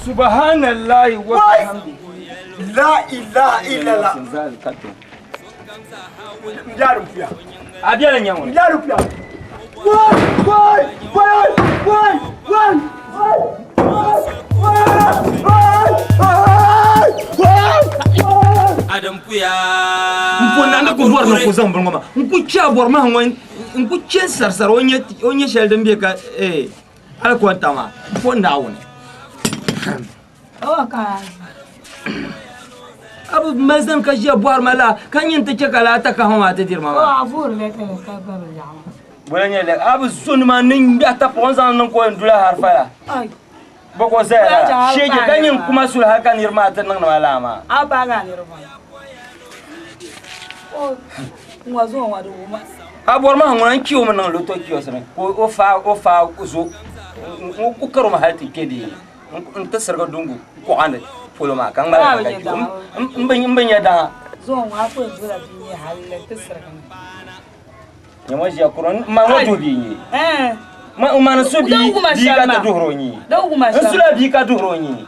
Subhanallahi wa bihamdihi. La ilaha illallah. N biɛri puya. A biɛla nya ŋɔ. N biɛri puya. Wai wai wai wai wai Adimpuya. N po na ni ku bɔri ni ku zaŋ bini ŋɔ maa n ku chɛ a bɔri maa ŋɔ n ku chɛ sarisari o nyɛ shɛli din bɛ ka hali konta maa n po Naawuni. A bi mali zani ka ʒiya bɔhiri ma laa ka nyin ti chɛ ka laa takaha maa ti diri ma maa. Bɔla nyɛ lɛ a bi zo nimaani ni ŋmɛhi tapaɣu n-zaŋ niŋ ka o yɛn dula harifa la. Bɔ ka o zaya lala sheeje ka nyin kuma suli hali ka niriba maa ti niŋdi ma laa maa. A bɔri ma ŋuna n-chɛ o mi niŋ loto kiosk ni ka o faai zo n-ku kari o mi hali ti kpe bee n-ti sirigi dungu kuɣa ni polo maa ka ŋmaligi na ka kpe o. M bi nya daŋa. Nyama ʒiya kuro n ma ŋɔ duhi bia nyee. Ma n ma ni su bia bia ka ti duhiri o nyee. N sula bia ka duhiri o nyee.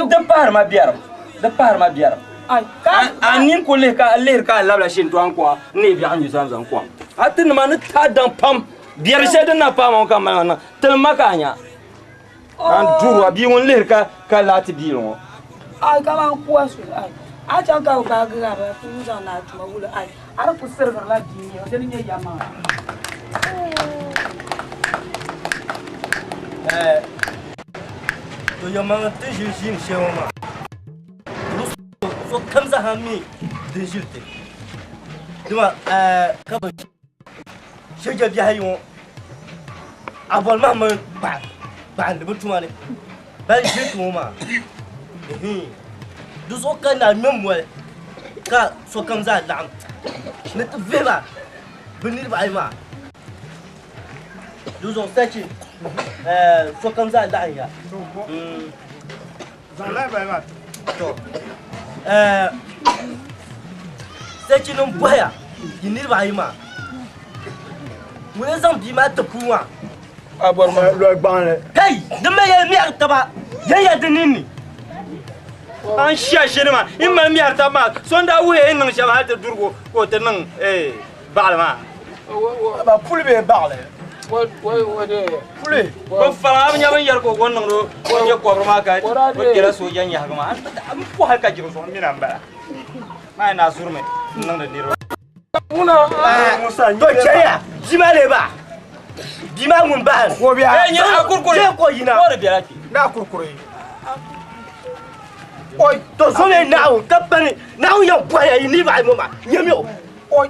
Din pahiri ma biɛrim. Di pahiri ma biɛrim. A nini ku lihi ka lihiri ka a labila shintɔŋ kuɣa n ni biɛɣu nyu zamzam kom. A ti nima ni tahi daŋ pam biɛri shɛli din na paai ma ŋɔ ka mali ma niŋ tilim ma ka a nya. Ka n duhiri a bia ŋun lihiri ka ka laati biili ŋɔ. Ai kaman kuwa su ai a chaŋ ka bi gbaagi a ba n zaŋ na tuma wuli ai a di ku sirigirila bia nyɛ dini nyɛ ya maa. To yɛlimaŋli ti ʒili ʒiini shɛli ŋɔ maa sokam zaa mi din ʒili ti dama ka bi Shɛja bihi ayi ŋɔ a bɔri maa mini gbaɣindi bi tuma ni ban ʒi ti ŋɔ maa di zuɣu ka naa ŋme moli ka sokam zaa laɣim ni ti vihi ba bɛ niriba ayi maa di zuɣu sachi sokam zaa laɣim ya Sachi nim bɔhaya yi niriba ayi maa ŋuni n zaŋ bia maa ti puu maa a bɔri ma lɔri gbaŋli kai di mali ya mɛri taba yan ya di ninni An shia shini maa in mali mɛri taba maa so n daa wuhiya yi niŋ shɛm hali ti durigu ka o ti niŋ baɣali maa Ba puli bee baɣali Puli. Bi fara a bi nya bin yɛri ka o go niŋdi o nyɛ kɔbiri maa ka o kpɛla sooja nyahigi maa n po hali ka jibi zuɣu n mina n bala maa naa zurimi n niŋdi niriba. To chɛya bia maa lee ba bia maa ŋun bahi ko bia Eh, nyɛ a kurikuri je ko yina ko di bɛla kpɛ na kurikuri oi to zo me naawuni ka pani naawuni yɛn bɔhaya yi niriba ayi ŋɔ maa nyɛmi o Kuma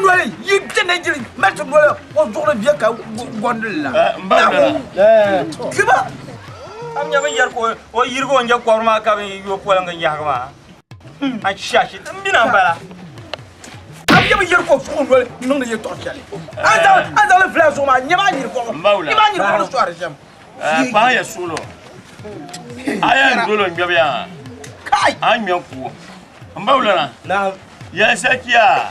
noli yi tɛnɛ jiri mɛti noli o zuɣuri bɛ ka gɔndili la. Kiba. Am nyɛ bin yɛri ka o yirigi o nyɛ kɔbiri maa ka bi yo polingi nyahigi maa an shashi n bina n bala. Am nyɛ bin yɛri ka o fuɣi noli niŋdi yɛltɔɣa shɛli. A zaŋli fila zuɣu maa nyɛ maa nyiri kɔɣu nyɛ maa nyiri kɔɣu sɔhiri shɛm. Kpaŋ ya suɣulo a yɛn dolo ŋmɛbu yaa a ŋmɛ kuo n ba wulana yɛli sachiya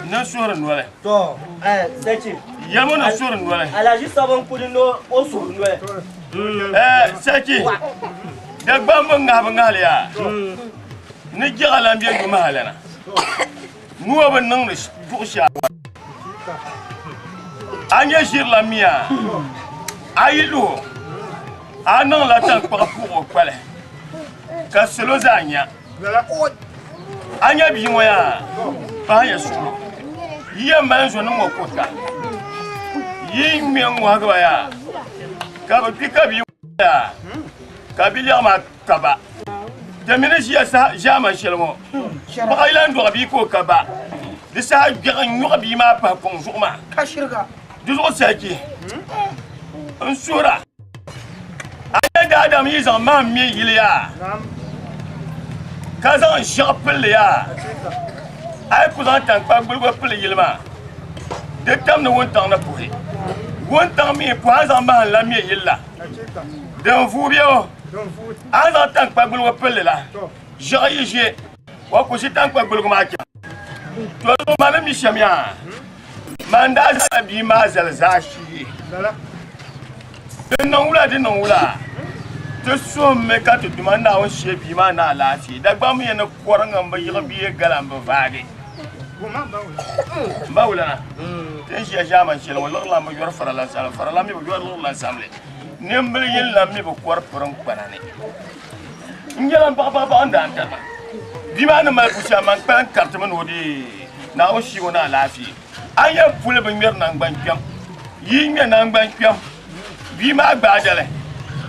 ni suhuri noli yɛlimi ni suhuri noli alaji saba n kuli ni o suhuri noli sachi Dagbaŋ bi ŋahi bi ŋahili yaa ni jiɣa lan bɛ yumaha lana nua bi niŋdi duɣu shɛli A nyɛ ʒirila mia, a yi luh o, a niŋla taŋkpaɣu puɣ o kpali, ka salo zaa nya. A nya bia ŋɔ yaa, pahiya suɣilo. Yi yɛn mali zɔnim ŋɔ kuhita, yi ŋme ŋ-ŋɔhigi ba yaa, ka bɛ kpi ka bia ŋɔ yaa, ka biliɛɣu maa ka ba. Di mini ʒiya saha ʒiɛman shɛli ŋɔ, paɣa yi lan dɔɣi bia ka o ka ba, di saha gbɛɣu n-nyɔɣi bia maa pahi kuŋ zuɣu maa. Di zuɣu sariki n suhira a nyɛ daadam yi zaŋ mahim me yili yaa ka zaŋ ʒiɛɣu pilli yaa a yi ku zaŋ taŋkpa gbuligu pili yili maa di tam ni wuntaŋ ni puhi wuntaŋ mi puhi a zaŋ mahim la me yili la din vuui bɛ o a ni zaŋ taŋkpa gbuligu pilli la ʒiɛɣu yi ʒe o ku ʒi taŋkpa gbuligu maa chaŋ to zuɣu ma ni mi shɛm yaa Man daa zaŋla bia maa zali zaashee. Di niŋ wula di niŋ wula, ti suhimmi ka ti Duuma Naawuni shee bia maa ni alaafee. Dagbaŋ mi ni kɔriŋ m-bi yiɣi bee gala m-bi vaagi. M ba wulana, ti ni ʒiya ʒaamani shɛli ŋɔ liɣiri lan bi yɔri farala samli, farala mi bi yɔri liɣiri lan samli. Nimbili yini lan mi bi kɔri piriŋkpana ni. N nyɛla m baɣibaɣibaɣi n-daa n-tari ma. Bia maa ni mali bushɛm man kpalim karitimi ni o deei Naawuni shii o ni alaafee. A ni yɛn puli bi ŋmɛri naŋgbankpɛm, yi yi ŋmɛ naŋgbankpɛm, bia maa gbaai dali,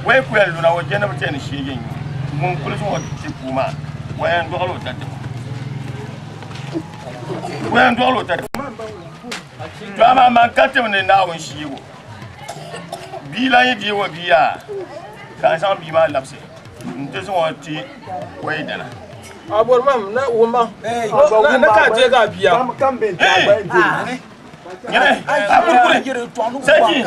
o yi ku yɛn luna o je ni bi chani sheegi n-nyu. Ŋun kuli zaŋ o ti puu maa, o yɛn dɔɣila o tatabo. O yɛn dɔɣila o tatabo. To amaa man karitimi ni Naawuni shii o. Bia lan yi deei o bia ka n zaŋ bia maa labisi nti zaŋ o ti o yidana. A bɔri ma na wumma na ka deegi a bia. Nyini a kurikuri saji.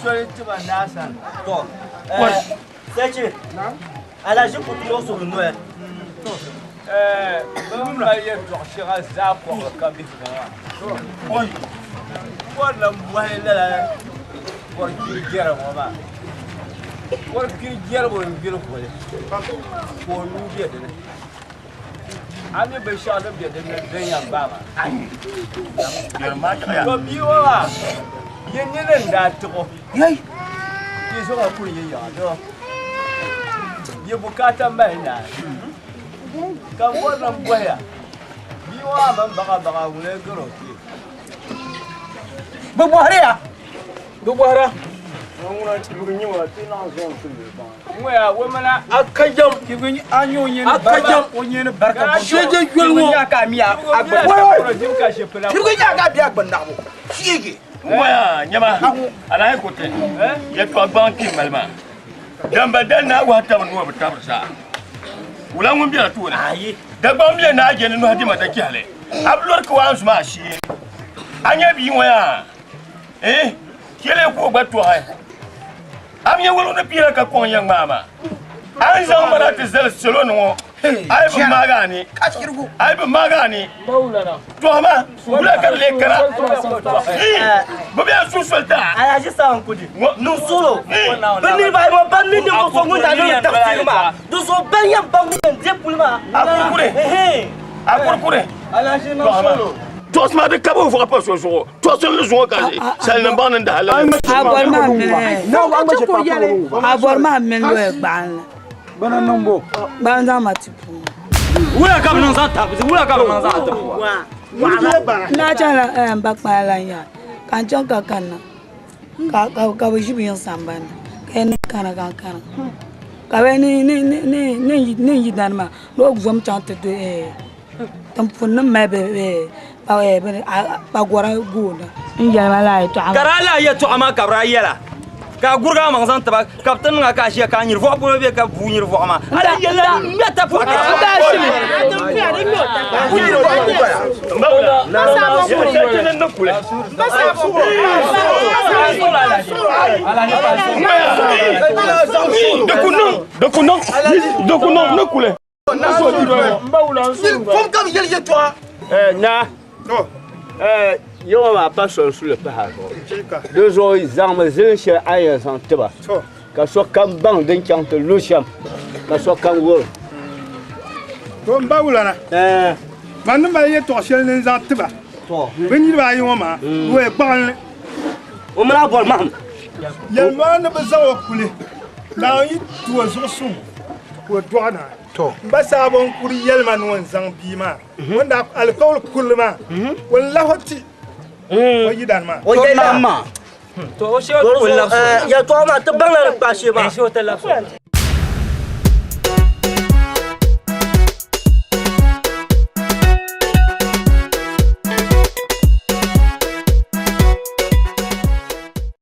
Soli tiba naasa. To. Saji. Alaji kutu o suhu noya. Bɛ mali yɛltɔɣ shɛŋa zaa kɔɣili ka bihigu maa. Bɔri lan bɔhi lala bɔri kpiri jɛra ŋɔ maa. Bɔri kpiri jɛrigu n-gbiri voli ka o nuu be di ni. A mi binshɛɣu din be di ni din yɛn baai maa. To bia ŋɔ maa, yi nini n-daa tiɣ o. Yi zaŋ o kuli yi yiŋa doo. Yi bukaata mali naai. Ka n bɔri ni m bɔhiya, bia ŋɔ maa mini baɣabaɣa ŋuni n-gari o kpee? Bɛ bɔhiriya. Bɛ bɔhira. A ka jam. A ka jam. Sheje yoli ŋɔ. Tibigi nya ka bia gbuni naɣibu. Sheege. Waya nyɛma alahi kuti yɛtɔɣa gbaŋ kpi mali maa damba dali naa wahi tabi nua bi tabiri saa wula ŋun bela tooni Dagbaŋ bɛ naa je ni nɔhi dima da chɛhili a bi lɔri ka waan zuma a shee a nya bia ŋɔ yaa eh kele ka o gba tɔhi A mi woligu ni piira ka kɔŋ yɛn ŋmaai maa. A ni zaŋ ma na ti zali salo ni ŋɔ, a yi bi maagi a ni, a yi bi maagi a ni, tɔhima wula ka di lee kana? Ii, bɛ bɛn su soli ti a. Alhaji Sawan Kudi, niŋ suɣulo. Bɛ niriba ayi ŋɔ ban mi ninvuɣ so ŋun daa niŋdi tafsiri maa, di zuɣu bɛn yɛn baŋ ŋun yɛn deei puli maa. A kurikuri, a kurikuri, tɔhima. Tɔɣisima di kabi o vuɣa pa so zuɣu. Tɔɣisiri zuŋɔ ka salinim baŋ ni n daa lahi. A bɔri maa mini a bɔri maa mini loya gbaɣinli. Bana niŋ bo. Ban zaŋ ma ti puuni. Wula ka bɛ niŋ zaŋ tabi wula ka bɛ niŋ zaŋ ti puuni. N daa chaŋla n ba kpana lan yaha ka n chaŋ ka kanna ka ka bɛ ʒi bɛ yiŋ sambani ka yɛn kana ka n kana ka bɛ ni ni ni ni n yidana maa ni o zom chaŋ ti do Timpuni nim mali kpagɔra gooni n yɛli ma laa yɛltɔɣa maa. Ka daa lahi yɛltɔɣa maa ka bɛ daa yɛla ka a gurigi a maŋ zaŋ tiba ka bɛ ti niŋ a ka a ʒiya ka a nyiri vɔɣu polo bee ka bua nyiri vɔɣu maa. A lahi yɛlila ŋmɛ tapuɣa ka N daa ʒimi. Naa yiŋɔ maa pa soli suli pahi a zuɣu di zuɣu zaŋmi zilin shɛli a ni yɛn zaŋ tiba ka sokam baŋ din chaŋ ti lu shɛm ka sokam wurim. To n ba wulana man ni mali yɛtɔɣ shɛli ni n zaŋ tiba bɛ niriba ayi ŋɔ maa loya gbaɣinli. O mini a bɔri mahim. Yɛlimaŋli ni bɛ zaŋ o kuli Naawuni yi ti o zuɣu suŋ ka o dɔɣi naa. M ba Saabo n-kuri yɛli ma ni o ni zaŋ bia maa, o ni daa alikauli kurili maa, o ni lahi o ti o yidana maa. O yɛli maa. Yɛltɔɣa maa ti baŋla di kpaashee maa.